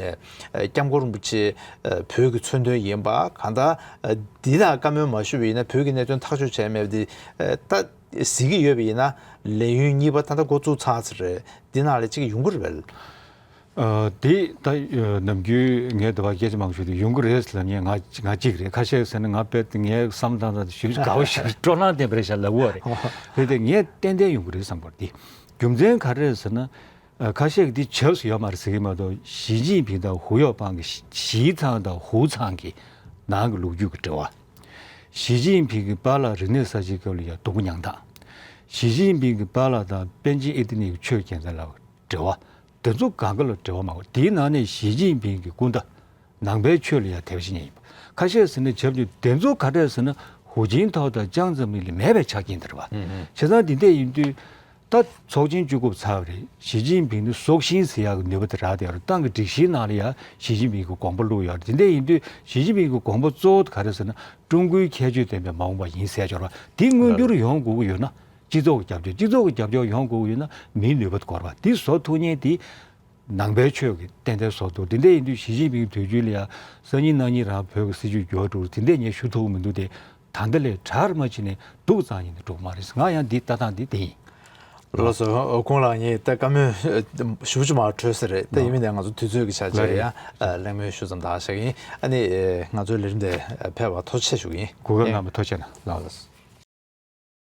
ཨ་༸སྐྱབས་མགོན་རིན་པོ་ཆེ་ཨ་བོད་ཀྱི་མཚོན་དོན་ཡིན་པ། གང་ལྟར་ཨ་འདི་དང་བཀའ་མོལ་མ་ཞུས་པ་ཡིན་ན་བོད་ཀྱི་གནད་དོན་ཐག་གཅོད་བྱས་མེད་པ་འདི་ཨ་ད་གཟིགས་ཀྱི་ཡོད་པ་ཡིན་ན། ལས་ཡུན་གཉིས་པ་ད་ལྟ་འགོ་བཙུགས་ཚར་ཚར་རེད། འདི་ནང་ལ་གཅིག་ཡོང་གི་རེད་པས། ཨ་དེ་ད་ཨ་ནམ་རྒྱུན་ངས་འདི་པར་སྐད་ཆ་མང་ཤོས་དེ་ཡོང་གི་རེད་ལབ་མཁན་ང་ང་གཅིག་རེད། ཁ་ཤས་ཟེར་ན་ང་དཔེ་ངའི་བསམ་སྟངས་དང་ཞེ་པོ་ཅིག་དགའ་པོ་ཞིག་སྤྲོ་སྣང་ལྡན་པ་རེད་ཤག་ལབ་ཀྱི་ཡོད་རེད། རེད་དེ་ངས་ཏན་ཏན་ཡོང་གི་རེད་བསམ་གྱི་ཡོད་རེད། དེ་རྒྱུ་མཚན་ག་རེ་རེད་ཟེར་ན། ཨ་ཁ་ཤས་ཀྱིས་འདི་བྱས་སོང་ཡོད་མ་རེད་ཟེར་གྱི་མ་གཏོགས། ཞི་ཅིན་ཕིང་དང་ཧུའུ་ཡའོ་པང་གི་ཞི་ཞི་ཚང་དང་ཧུའུ་ཚང་གི་ནང་གི་ལོ་རྒྱུས་ཀྱི་འབྲེལ་བ། ཞི་ཅིན་ཕིང་གི་པཱ་ལགས་རིག་གནས་གསར་བརྗེའི་སྐབས་ལ་ཡ་སྡུག་པོ་མྱངས་སྟངས། ཞི་ཅིན་ཕིང་གི་པཱ་ལགས་དང་པཎ་ཆེན་ཨེ་ཏི་ནི་གི་ཆོས་རྒྱལ་མཚན་ལགས་འབྲེལ་བ། དེ་ཚོ་གང་ག་ལ་འབྲེལ་བ་མང་པོ། དེའི་ནང་ནས་ཞི་ཅིན་ཕིང་གི་སྐུ་ཟླ་ནང་པའི་ཆོས་ལ་ཡ་དད་པ་བྱེད་མཁན་ཡིན་པ། ཁ་ཤས་ཟེར་ན་བྱབ་ཀྱི། དེ་ཚོ་ག་འདྲས་ཟེར་ན་ཧུའུ་ཅིན་ཐའོ་དང་ཅང་ཙེ་མིན་ལ་མེད་པའི་ཆ་རྐྱེན་དེ་རེད་པ། ཨུ་ཧུ། བྱས་ཙང་འདི་འདྲས་ཡིན་དུས་ད་ཚོགས་ཆེན་བཅུ་དགུ་པ་ཚར་བ་རེད། ཞི་ཅིན་ཕིང་ནི་སྲོག་ཤིང་ཟེར་ཡག་གི་ནུས་པ་དེ་རག་བསྡད་ཡོད་རེད། ཏང་གི་སྒྲིག་གཞིའི་ནང་ལ་ཡ་ཞི་ཅིན་ཕིང་གི་དགོངས་པ་བླུགས་ཡོད་རེད། དེ་འདྲས་ཡིན་དུས་ཞི་ཅིན་ཕིང་གི་དགོངས་པ་གཙོ་བོ་དེ་ག་རེ་ཟེར་ན་ཀྲུང་གོའི་ཁྱད་ཆོས་ལྡན་པའི་མ་འོངས་པ་ཡིན་ཟེར་ཡོད་རེད་པ། དེ་མངོན་འགྱུར་ཡོང་དགོས་ཀྱི་ཡོད་ན་སྤྱི་ཚོགས་ཀྱི་རྒྱབ་སྐྱོར། སྤྱི་ཚོགས་ཀྱི་རྒྱབ་སྐྱོར་ཡོང་དགོས་ཀྱི་ཡོད་ན་མིའི་ནུས་པ་དེ་དགོས་རེད་པ། དེ་བཟོ་ཐུབ་མཁན་དེ་ ནང་པའི་ཆོས་ཀྱི་ཏན་ཏན་བཟོ་འདུག་དེ་འདྲ་ཡིན་དུས་ཞི་ཅིན་ཕིང་དུས་རྒྱུན་ལ་ཡང་སང་ཉིན་གནངས་ཉིན་རང་བོད་ཀྱི་སྲིད་བྱུས་འགྱུར་བ་འགྲོ་དེ་འདྲ་ངས་ཞུ་ཐུབ་ཀྱི་མི་འདུག་དེ་ད་ལྟ་ལས་གྲ་ར་མ་བྱས་ནས་འདུག་ཙང་ཉིན་དུ་འགྲོ་གི་མ་རེད། ང་ཡང་འདི་ལྟ་སྟངས་འདི་དེ་ཡིན། ལགས་སོ། ཁོང་ལགས་ངས་ད་བཀའ་མོལ་ཞུ་ཅི་མ་འཕྲོད་ས་རེད། ད་ཡིན་མིན་ནས་ང་ཚོ་དུས་ཚོད་ཀྱི་ཆ་ལགས་རེད། ཡང་གླེང་མོལ་ཞུ་ཙམ་ད་བྱ་གི་ཡིན། ཨ་ནི་ང་ཚོའི་ལས་རིམ་དེ་ཕེབས་པ་ཐུགས་རྗེ་ཆེ་ཞུ་གི་ཡིན། གོ་སྐབས་གནང་བ་ཐུགས་རྗེ་གནང་། ལགས་སོ།